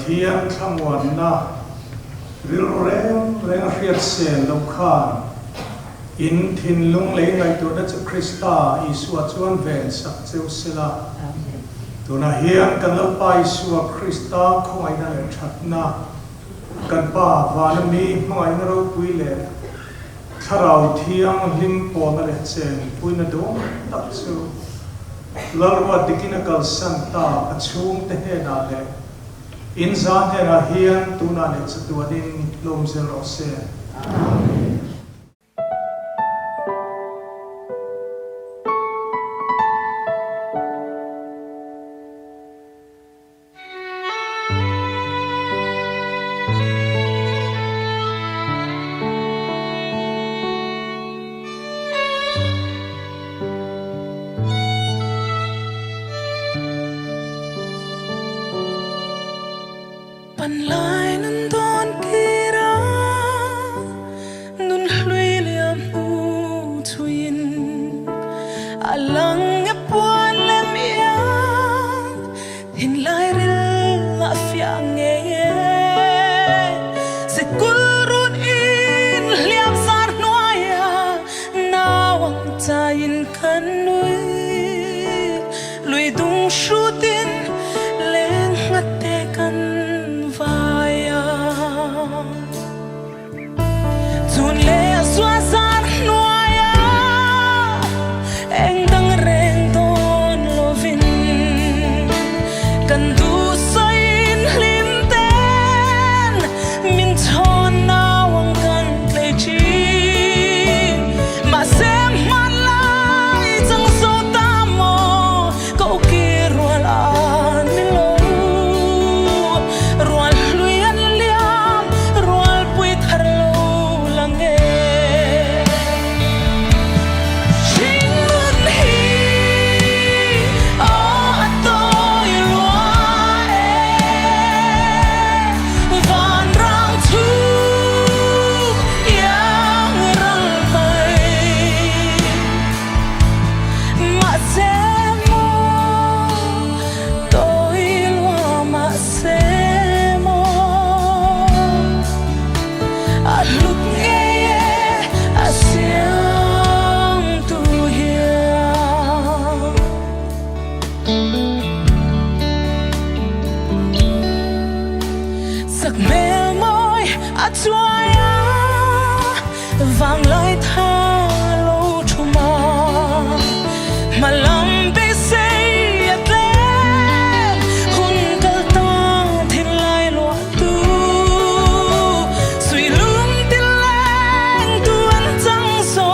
Pathian thlamuanna rilru reng reng a hriat sel loh khan in thinlung lei ngaihtuahna chu Krista Isua chuan ven sak cheu sela. Tunah hian kan Lalpa Isua Krista khawngaihna leh thatna, kan Pa vana mi hmangaihna ropui leh Thlarau Thianghlim pawlna leh chenpuina dawng tak chu Lalruat dikin a kalsan ta a chhungte hnenah leh in zan hnenah hian tunah leh chatuanin lawm zel rawh se. Amen. Panlai nun dawn kir a, nun hlui liam hnu chhuiin a lang e puan lem iang Thinlai ril a fiah ngei e. Sikul run in hliam zar hnuaia nau ang chaiin kan nui. Lui dung hrutin leng nghat te kan vai a. Chun leh zua zar hnuaia eng dang reng dawn lovin kan duhsawiin hlim ten min chhawn nau ang kan tlei thin. Mahse hmanlai chang zo ta maw ko ki rual an ni lo. Rual hlui an liam, rual pui thar lo lang e. Hringnun hi aw a tawi rua e. Vanrang chu iang ral mai. Mahse maw, tawi lua mahse maw, a hlut ngei e a siam tu hian. Sak hmel mawi a chuai a. Vanglai tha lo thum a, hma lam beisei a tlem, hun kal ta thinlai luah tu, suih lung ti leng tu an chang zo,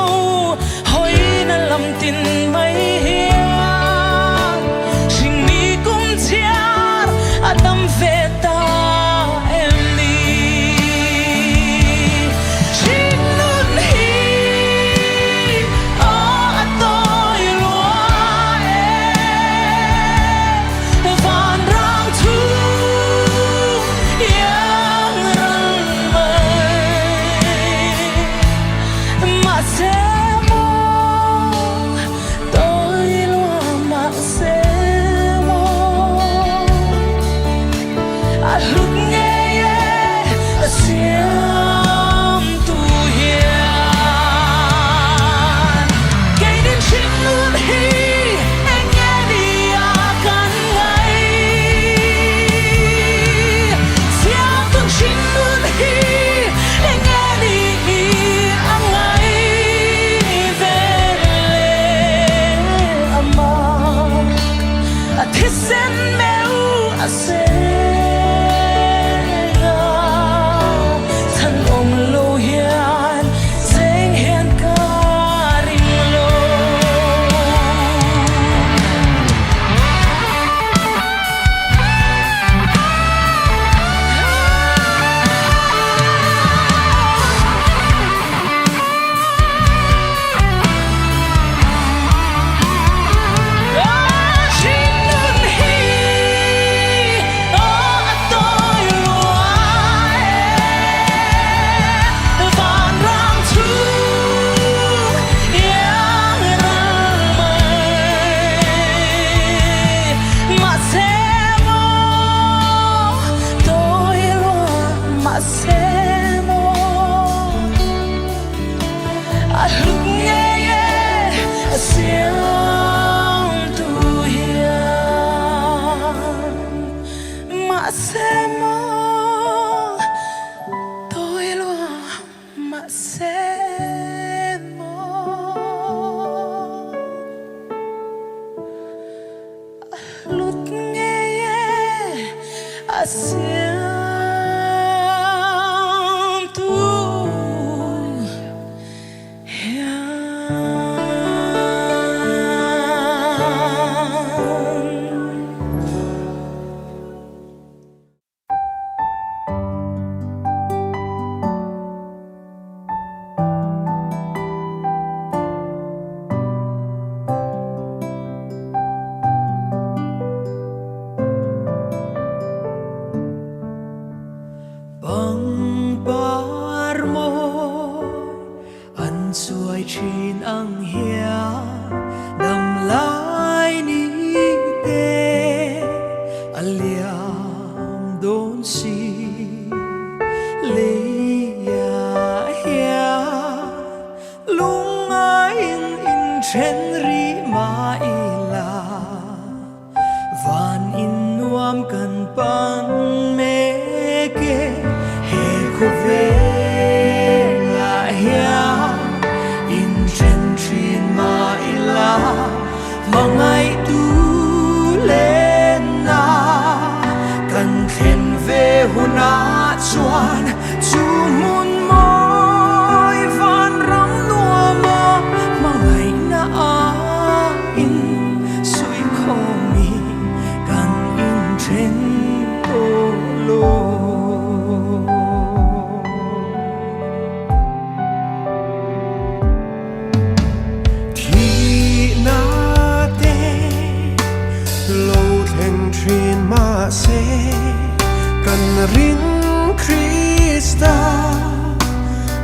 hawina lam tin mai hian, hringmi kum chhiar a tam ve ta em ni? Hringnun hi Mahse maw tawi lua mahse maw a hlut ngei e a siamtu. Pangpar mawi an chuai thin ang hian damlai ni te a liam dawn si. Leiah hian lungaiin inthen rih mah ila. Van in nuam kan pan mek e, he khawvelah hian in then thin mah ila, hmangaihtu lenna kan thlen ve hunah chuan chu hmun mawi vanram nuama hmangaihna a in Suikhawmi kan inthen tawh lo. Thihna te lo thleng thin mahse kan ring Krista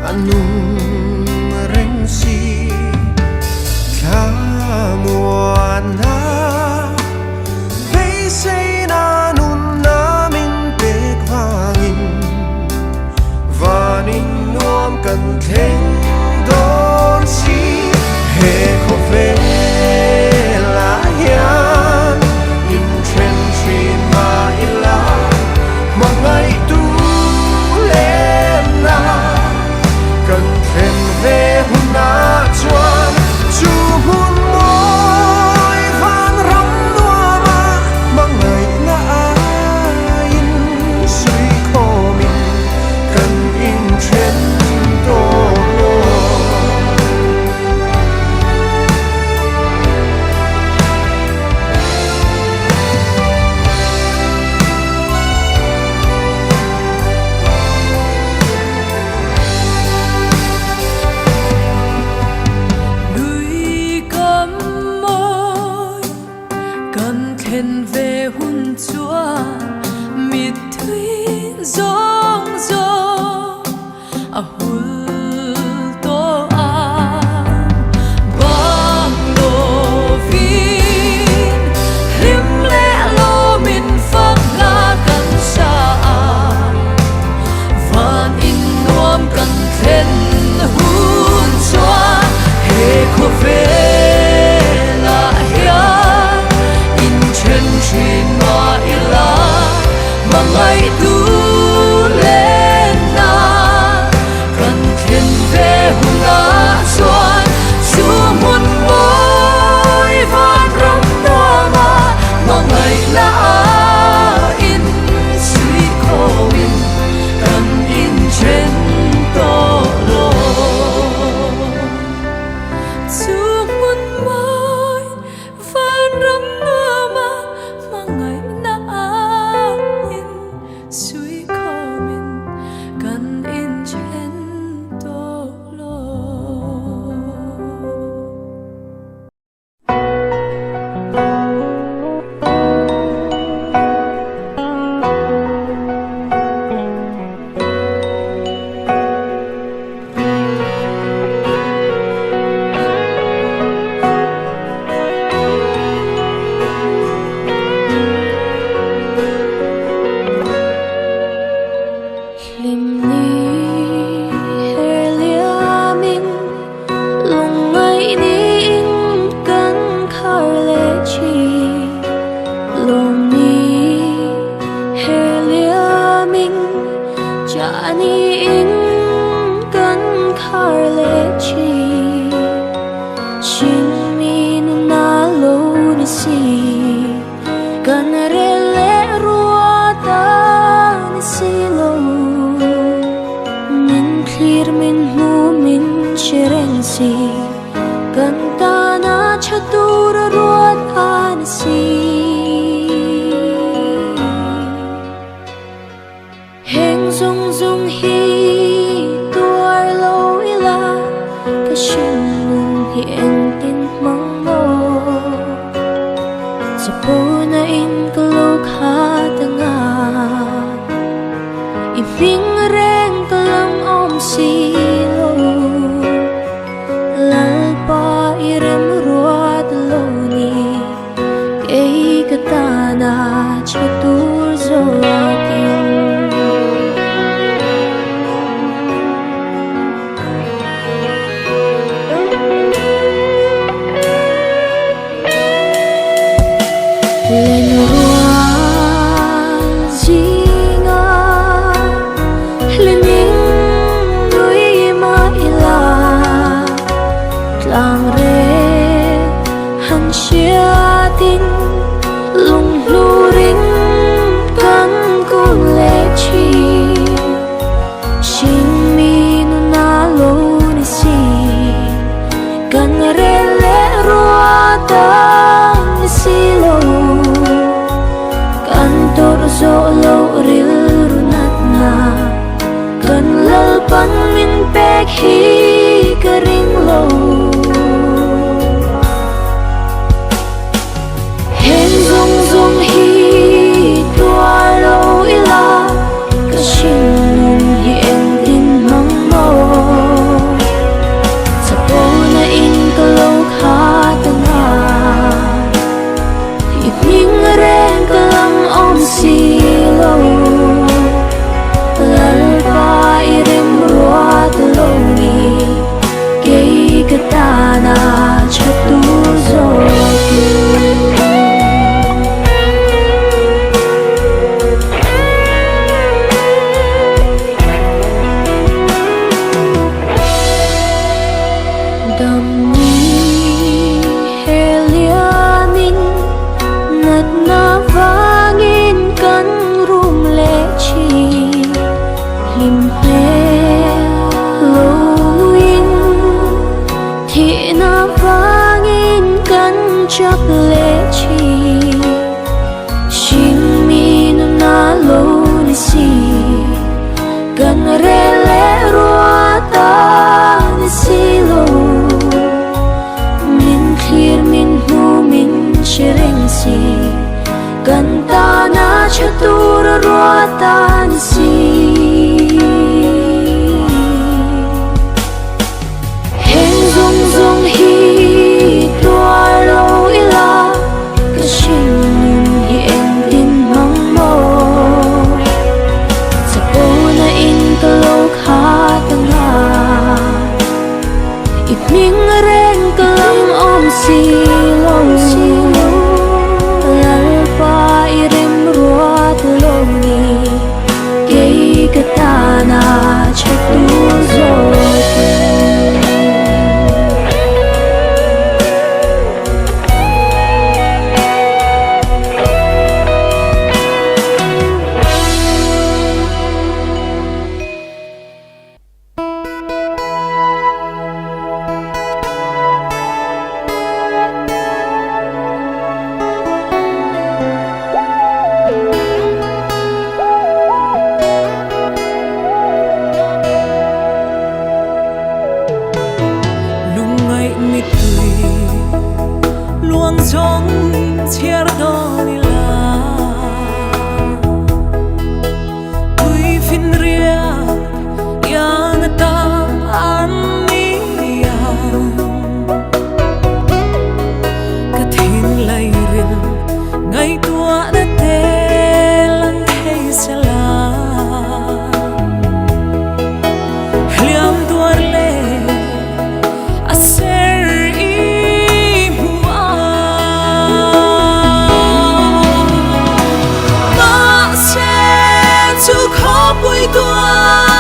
a nung reng si. Thlamuanna beiseina nunna min pek vangin vanin nuam kan thleng dawn si. He khawvelah hian inthen thin mah ila hmangaihtu lenna Kan thlen ve hunah chuan chu hmun mawi vanram nuama hmangaihna aiin suikhawmin kan inthen tawh lo. Lui kam mawi kan thlen ve hun chuan mittui zawng zawng a hul tawh a. Bang lovin hlim leh lawmin fak hla kan sa a. Van in nuam kan thlen hun chuan he khawvelah hian inthen thin mah ila hmangaihtu lenna kan thlen ve hunah chuan chu hmun mawi vanram nuama hmangaihna a in suikhawmin kan inthen tawh lo. Chu hmun mawi vanram nuama hmangaihna a in suikhawmin. Mahni in kan khar leh thin. Hringmi nuna lo ni si. Kan rel leh ruat a ni si lo. Min thlir min hmu min hre reng si. Kan tana tha tur a ruat a ni si. Heng zawng zawng hi tuar lo ila, ka hringnun hi engtin hmang maw? Chapona in ka lo khat anga, i hming reng ka lam awm si lo. Lalpa i remruat lo ni, kei ka tana tha tur zawkin. Lenrual zinga hliming nui mah ila, tlang rek han hriatin lunghlurin kan kun leh thin. Hringmi nuna lo ni si, kan rel leh ruat a ni si lo. Kan tawrh zawh loh rilru natna, kan Lalpan min pek hi ka ring lo. Heng zawng zawng hi tuar lo ila, ka hringnun hi engtin hmang maw? Chapona in ka lo khat anga, i hming reng ka lam awm si lo. Lalpa i remruat lo ni, kei ka tana tha tur zawkin. Damni heliamin natna vangin kan rum leh thin. Hlim hmel lo nuin thihna vangin kan chap leh thin. Hringmi nuna lo ni si, kan rel leh ruat a ni si lo. Min thlir min hmu min hre reng si, kan tana tha tur a ruat a ni si. Heng zawng zawng hi tuar lo ila, ka hringnun hi engtin hmang maw? Chapona in ka lo khat anga, i hming reng ka lam awm si lo. Lalpa i remruat lo ni, kei ka tana tha tur zawkin. Lungngaih mittui luang zawng chhiar dawn ila, tui fin riak yang tam an ni ang. Ka thin lai ril ngaihtuah na te lang thei se la, hliam tuar le a ser i hmu a. Mahse chu khawpui tual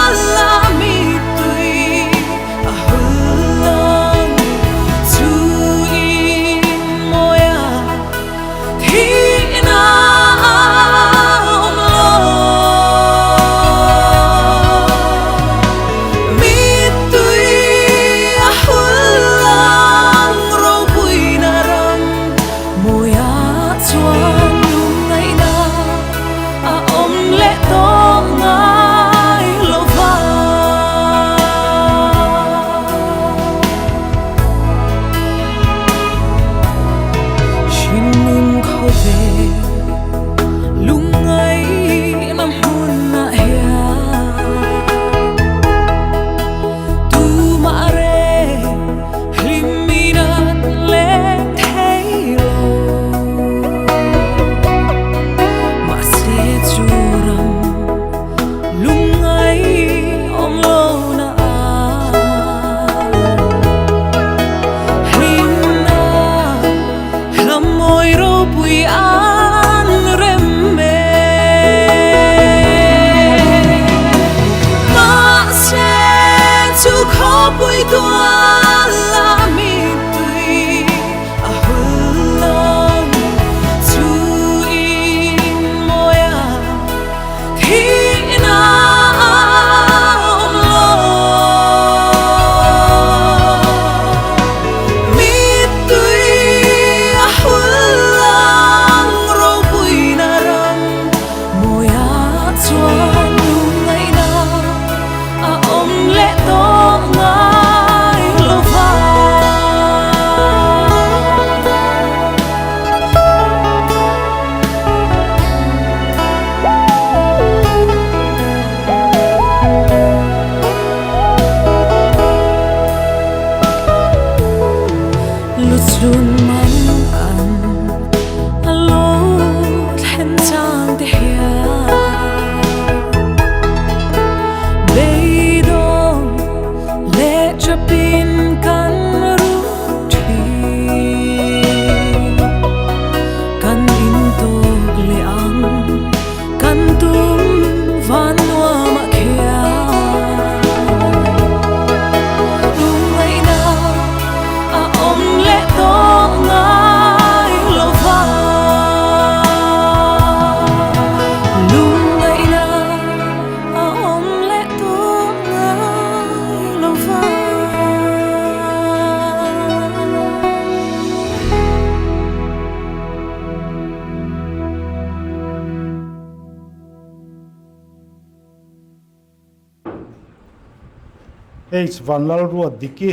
H Vanlalruatdiki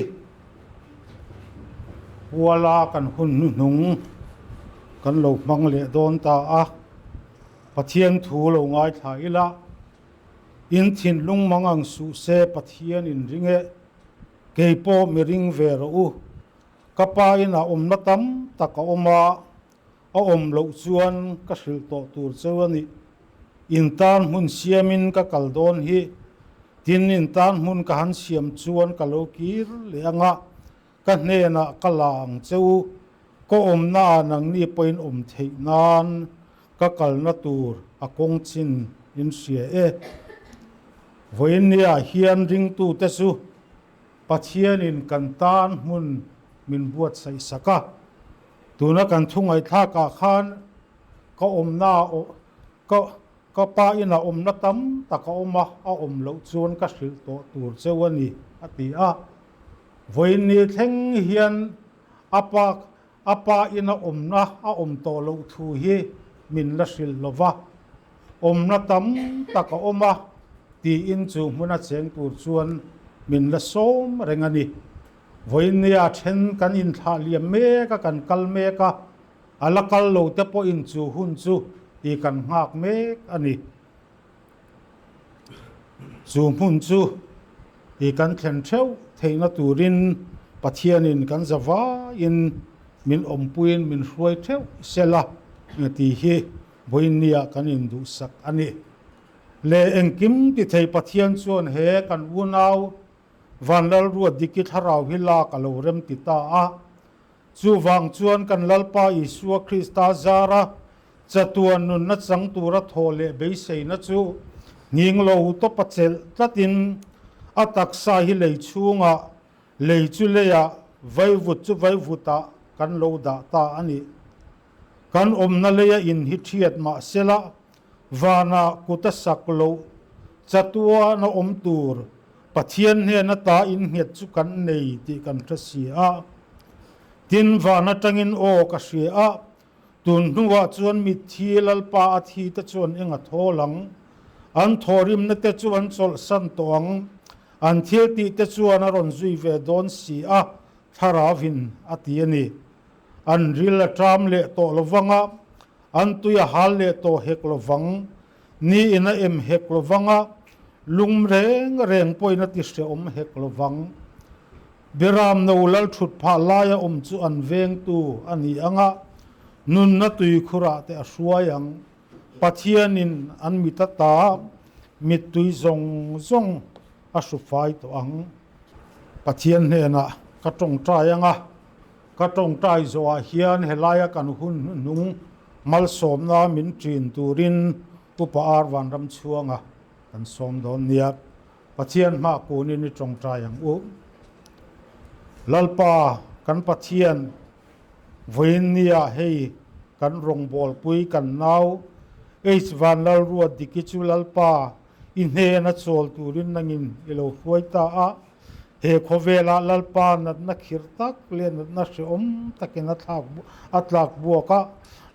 Puala kan hun hnuhnung kan lo hmang leh dawn ta a, Pathian thu lo ngaithla ila, in thinlung mang ang suh se Pathian in ring e, kei pawh mi ring ve rawh u, ka pa inah awmna tam tak a awm a, A awm loh chuan ka hrilh tawh tur cheu a ni. In tan hmun siamin ka kal dawn hi. Tin, in tan hmun ka han siam chuan ka lo kir leh ang a, ka hnenah ka la ang che u. Ka awmna ah nangni pawhin awm theih nan ka kalna tur a kawng chin in hria e. Vawiinniah hian ringtute chu Pathianin kan tan hmun min buatsaih sak a. Tuna kan thu ngaihthlakah khan ka awmna ka ka pa inah awmna tam tak a awm a, a awm loh chuan ka hrilh tawh tur cheu a ni, a ti a. Vawiinni thleng hian a pa a pa ina awmna a awm tawh loh thu hi min la hrilh lo va, awmna tam tak a awm a tiin chu hmuna cheng tur chuan min la sawm reng a ni. Vawiinnia then kan inthlah liam mek a, kan kal mek a, a la kal lo te pawhin chu hun chu i kan nghak mek a ni. Chu hmun chu i kan thlen theuh theihna turin Pathianin kan zavaiin min awmpuiin min hruai theuh sela tih hi vawiinnia kan induhsak a ni. Leh engkim ti thei Pathian chuan he kan unau Vanlalruatdiki thlarau hi lak a lo rem ti ta a. Chuvang chuan kan Lalpa Isua Krista zara chatuan nunna chang tura thawh leh beiseina chu nghing lo tawpa chelh tlatin a taksa hi lei chhungah, lei chu leiah, vaivut chu vaivutah kan lo dah ta a ni. Kan awmna leia in hi thiat mah sela, Vanah kut a sak loh, chatuan a awm tur Pathian hnen ata innghet chu kan nei tih kan hre si a. Tin, van atangin aw ka hria a, tun hnuah chuan mitthi Lalpa a thi te chuan eng a thawl ang? An thawhrimna te chu an chawlhsan tawh ang, an thil tih te chuan a rawn zui ve dawn si a, Thlarauin a ti a ni. An ril a ṭam leh tawh lovang a, An tui a hal leh tawh hek lovang, ni in a em hek lovang a, lung reng reng pawhin a ti hrehawm hek lovang. Biram no lal thut phah laia awm chu an vengtu a ni ang a, nunna tuikhurah te a hruai ang. Pathianin an mit ata mittui zawng zawng a hrufai tawh ang. Pathian hnenah ka tawngtai ang a. Ka tawngtai zawhah hian helaia kan hun hnuhnung malsawmna min ṭin turin Upa Ar Vanramchhuanga kan sawm dawn nia. Pathian hmah kunin i tawngtai ang u. Lalpa kan Pathian, vawiin nia hei kan rawngbawlpui kan nau H Vanlalruatdiki chu Lalpa i hnena chawl turin nangin i lo hruai ta a. He khawvelah Lalpa natna khirh tak leh natna hrehawm takin a thlak a tlak buak a,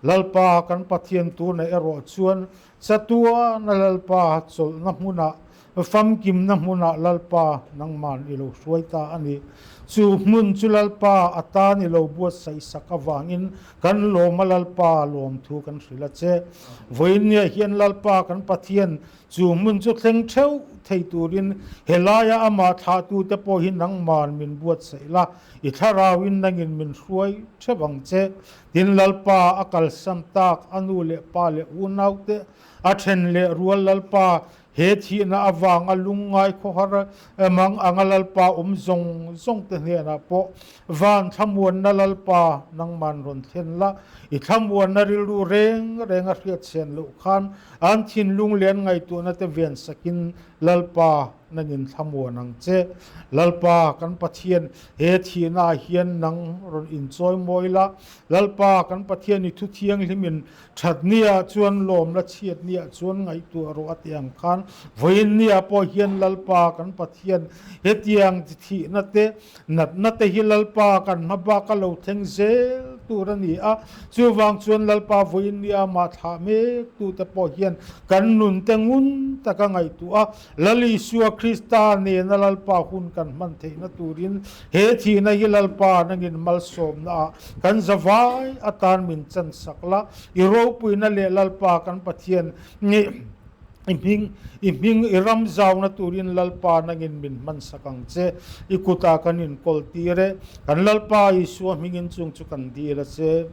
Lalpa kan Pathian tuna erawh chuan chatuana Lalpa chawlhna hmunah, famkimna hmunah Lalpa nangman i lo hruai ta a ni. Chu hmun chu Lalpa a tan i lo buatsaih sak avangin kan lawm a Lalpa lawmthu kan hrilh a che. Vawiinniah hian Lalpa kan Pathian Chu hmun chu thleng theuh thei turin helaia amah thlahtute pawh hi nangman min buatsaih la, i thlarauin nangin min hruai theuh ang che. Tin, Lalpa a kalsan tak a nu leh pa leh unaute a then leh rual Lalpa he thihna avanga lungngai khawhar mang anga Lalpa awm zawng zawngte hnenah pawh van thlamuanna Lalpa nangman rawn thlen la, i thlamuanna rilru reng reng a hriatchhian loh khan An thinlung leh an ngaihtuahna te ven sakin Lalpa nangin thlamuan ang che. Lalpa kan Pathian, he thihna ah hian nang rawn inchawi mawi la. Lalpa kan Pathian i thu thianghlimin that niah chuan lawm la, chhiat niah chuan ngaihtuah rawh a ti ang khan vawiin niah pawh hian Lalpa kan Pathian hetiang thihna te, natna te hi Lalpa kan hma bak a lo thleng zel. tur a ni a. Chuvang chuan Lalpa vawiin nia amah thlah mek tute pawh hian kan nunte ngun taka ngaihtuah a, Lal Isua Krista nena Lalpa hun kan hman theihna turin he thihna hi Lalpa nangin malsawmna ah kan zavai atan min chansak la, i ropuina leh Lalpa kan Pathian i hming i hming i ram zauna turin Lalpa nangin min hmansak ang che, i kutah kan inkawl tir e, kan Lalpa Isua hmingin chung chu kan dil a che.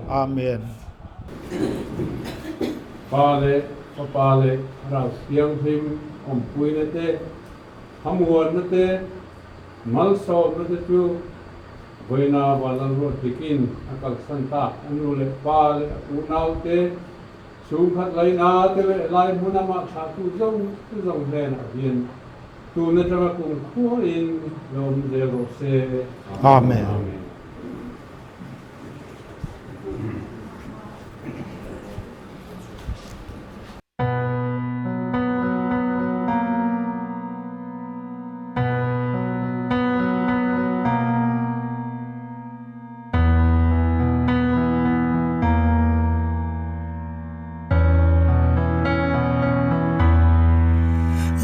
Amen. Pa leh Fapa leh Thlarau Thianghlim awmpuina te, thlamuanna te, malsawmna te chu vawiina Vanlalruat dikin a kalsan tak a nu leh pa leh a unaute, Chhungkhat laina te leh lai hmun amah thlahtu zawng zawng hnenah hian tun atanga kum khuain lo awm zel rawh se. Amen.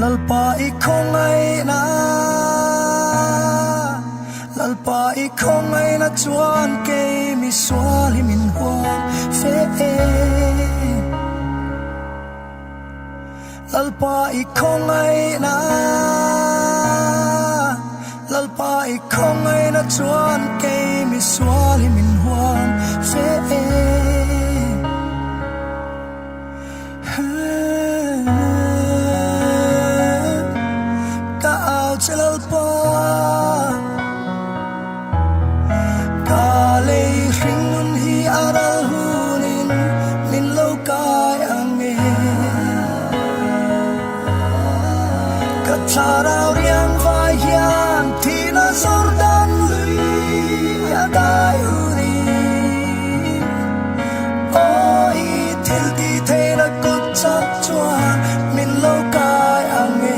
Lalpa i khawngaihna Lalpa i khawngaihna chuan kei mi sual hi min huam fe e Lalpa i khawngaihna Lalpa i khawngaihna chuan kei mi sual hi min huam fe e. Ka au che Lalpa Ka lei hring nun hi a ral hunin min lo kai ang e. Ka thlarau riang vai hian thihna Jordan lui a dai hunin Aw i thil ti theihna kut chak chuan min lo kai ang e.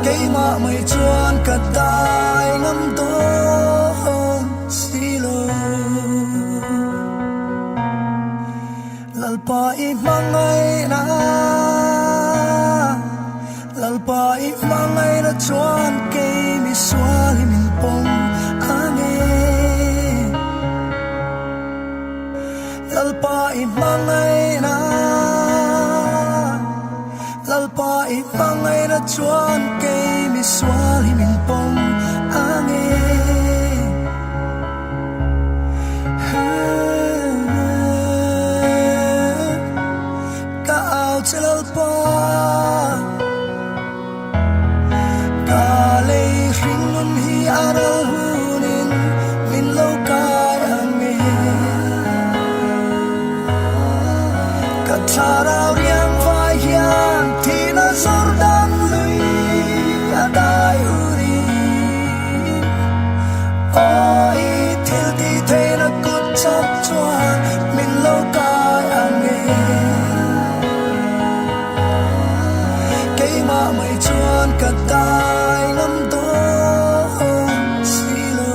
Keimah mai chuan ka dai ngam dawn si lo. Lalpa i hmangaihna, Lalpa i hmangaihna chuan kei mi sual hi min pawm ang e. Lalpa i hmangaihna, Lalpa i hmangaihna chuan kei mi sual hi min pawm ang e. Ka au che Lalpa, ka lei hring nun hi a ral hunin min lo kai ang e. Ka thlarau riang vai hian thihna Jordan lui a dai hunin Aw i thil ti theihna kut chak chuan min lo kai ang e. Keimah mai chuan ka dai ngam dawn si lo.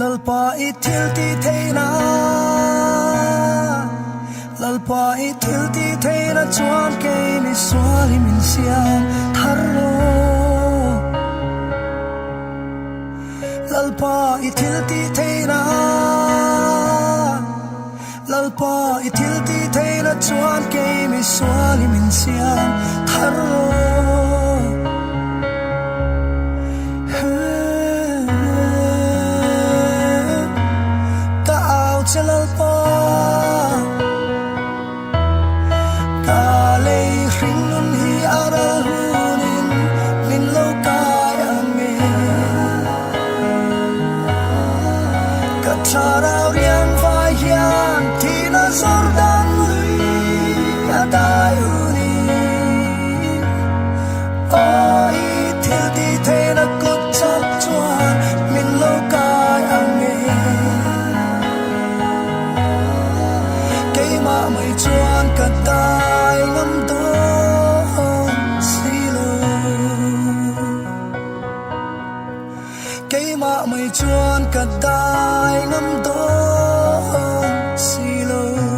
Lalpa i thil ti theihna, Lalpa i thil ti theihna chuan kei mi sual hi min siam thar rawh. Lalpa i thil ti theihna, Lalpa i thil ti theihna chuan kei mi sual hi min siam thar rawh. Ka au che Lalpa, ka lei. Thlarau riang vai hian thihna Jordan lui a dai hunin. Aw i thil tih theihna kut chak chuan min lo kai ang e. Keimah mai chuan ka dai ngam dawn si lo. Keimah mai chuan ka dai ngam dawn si lo.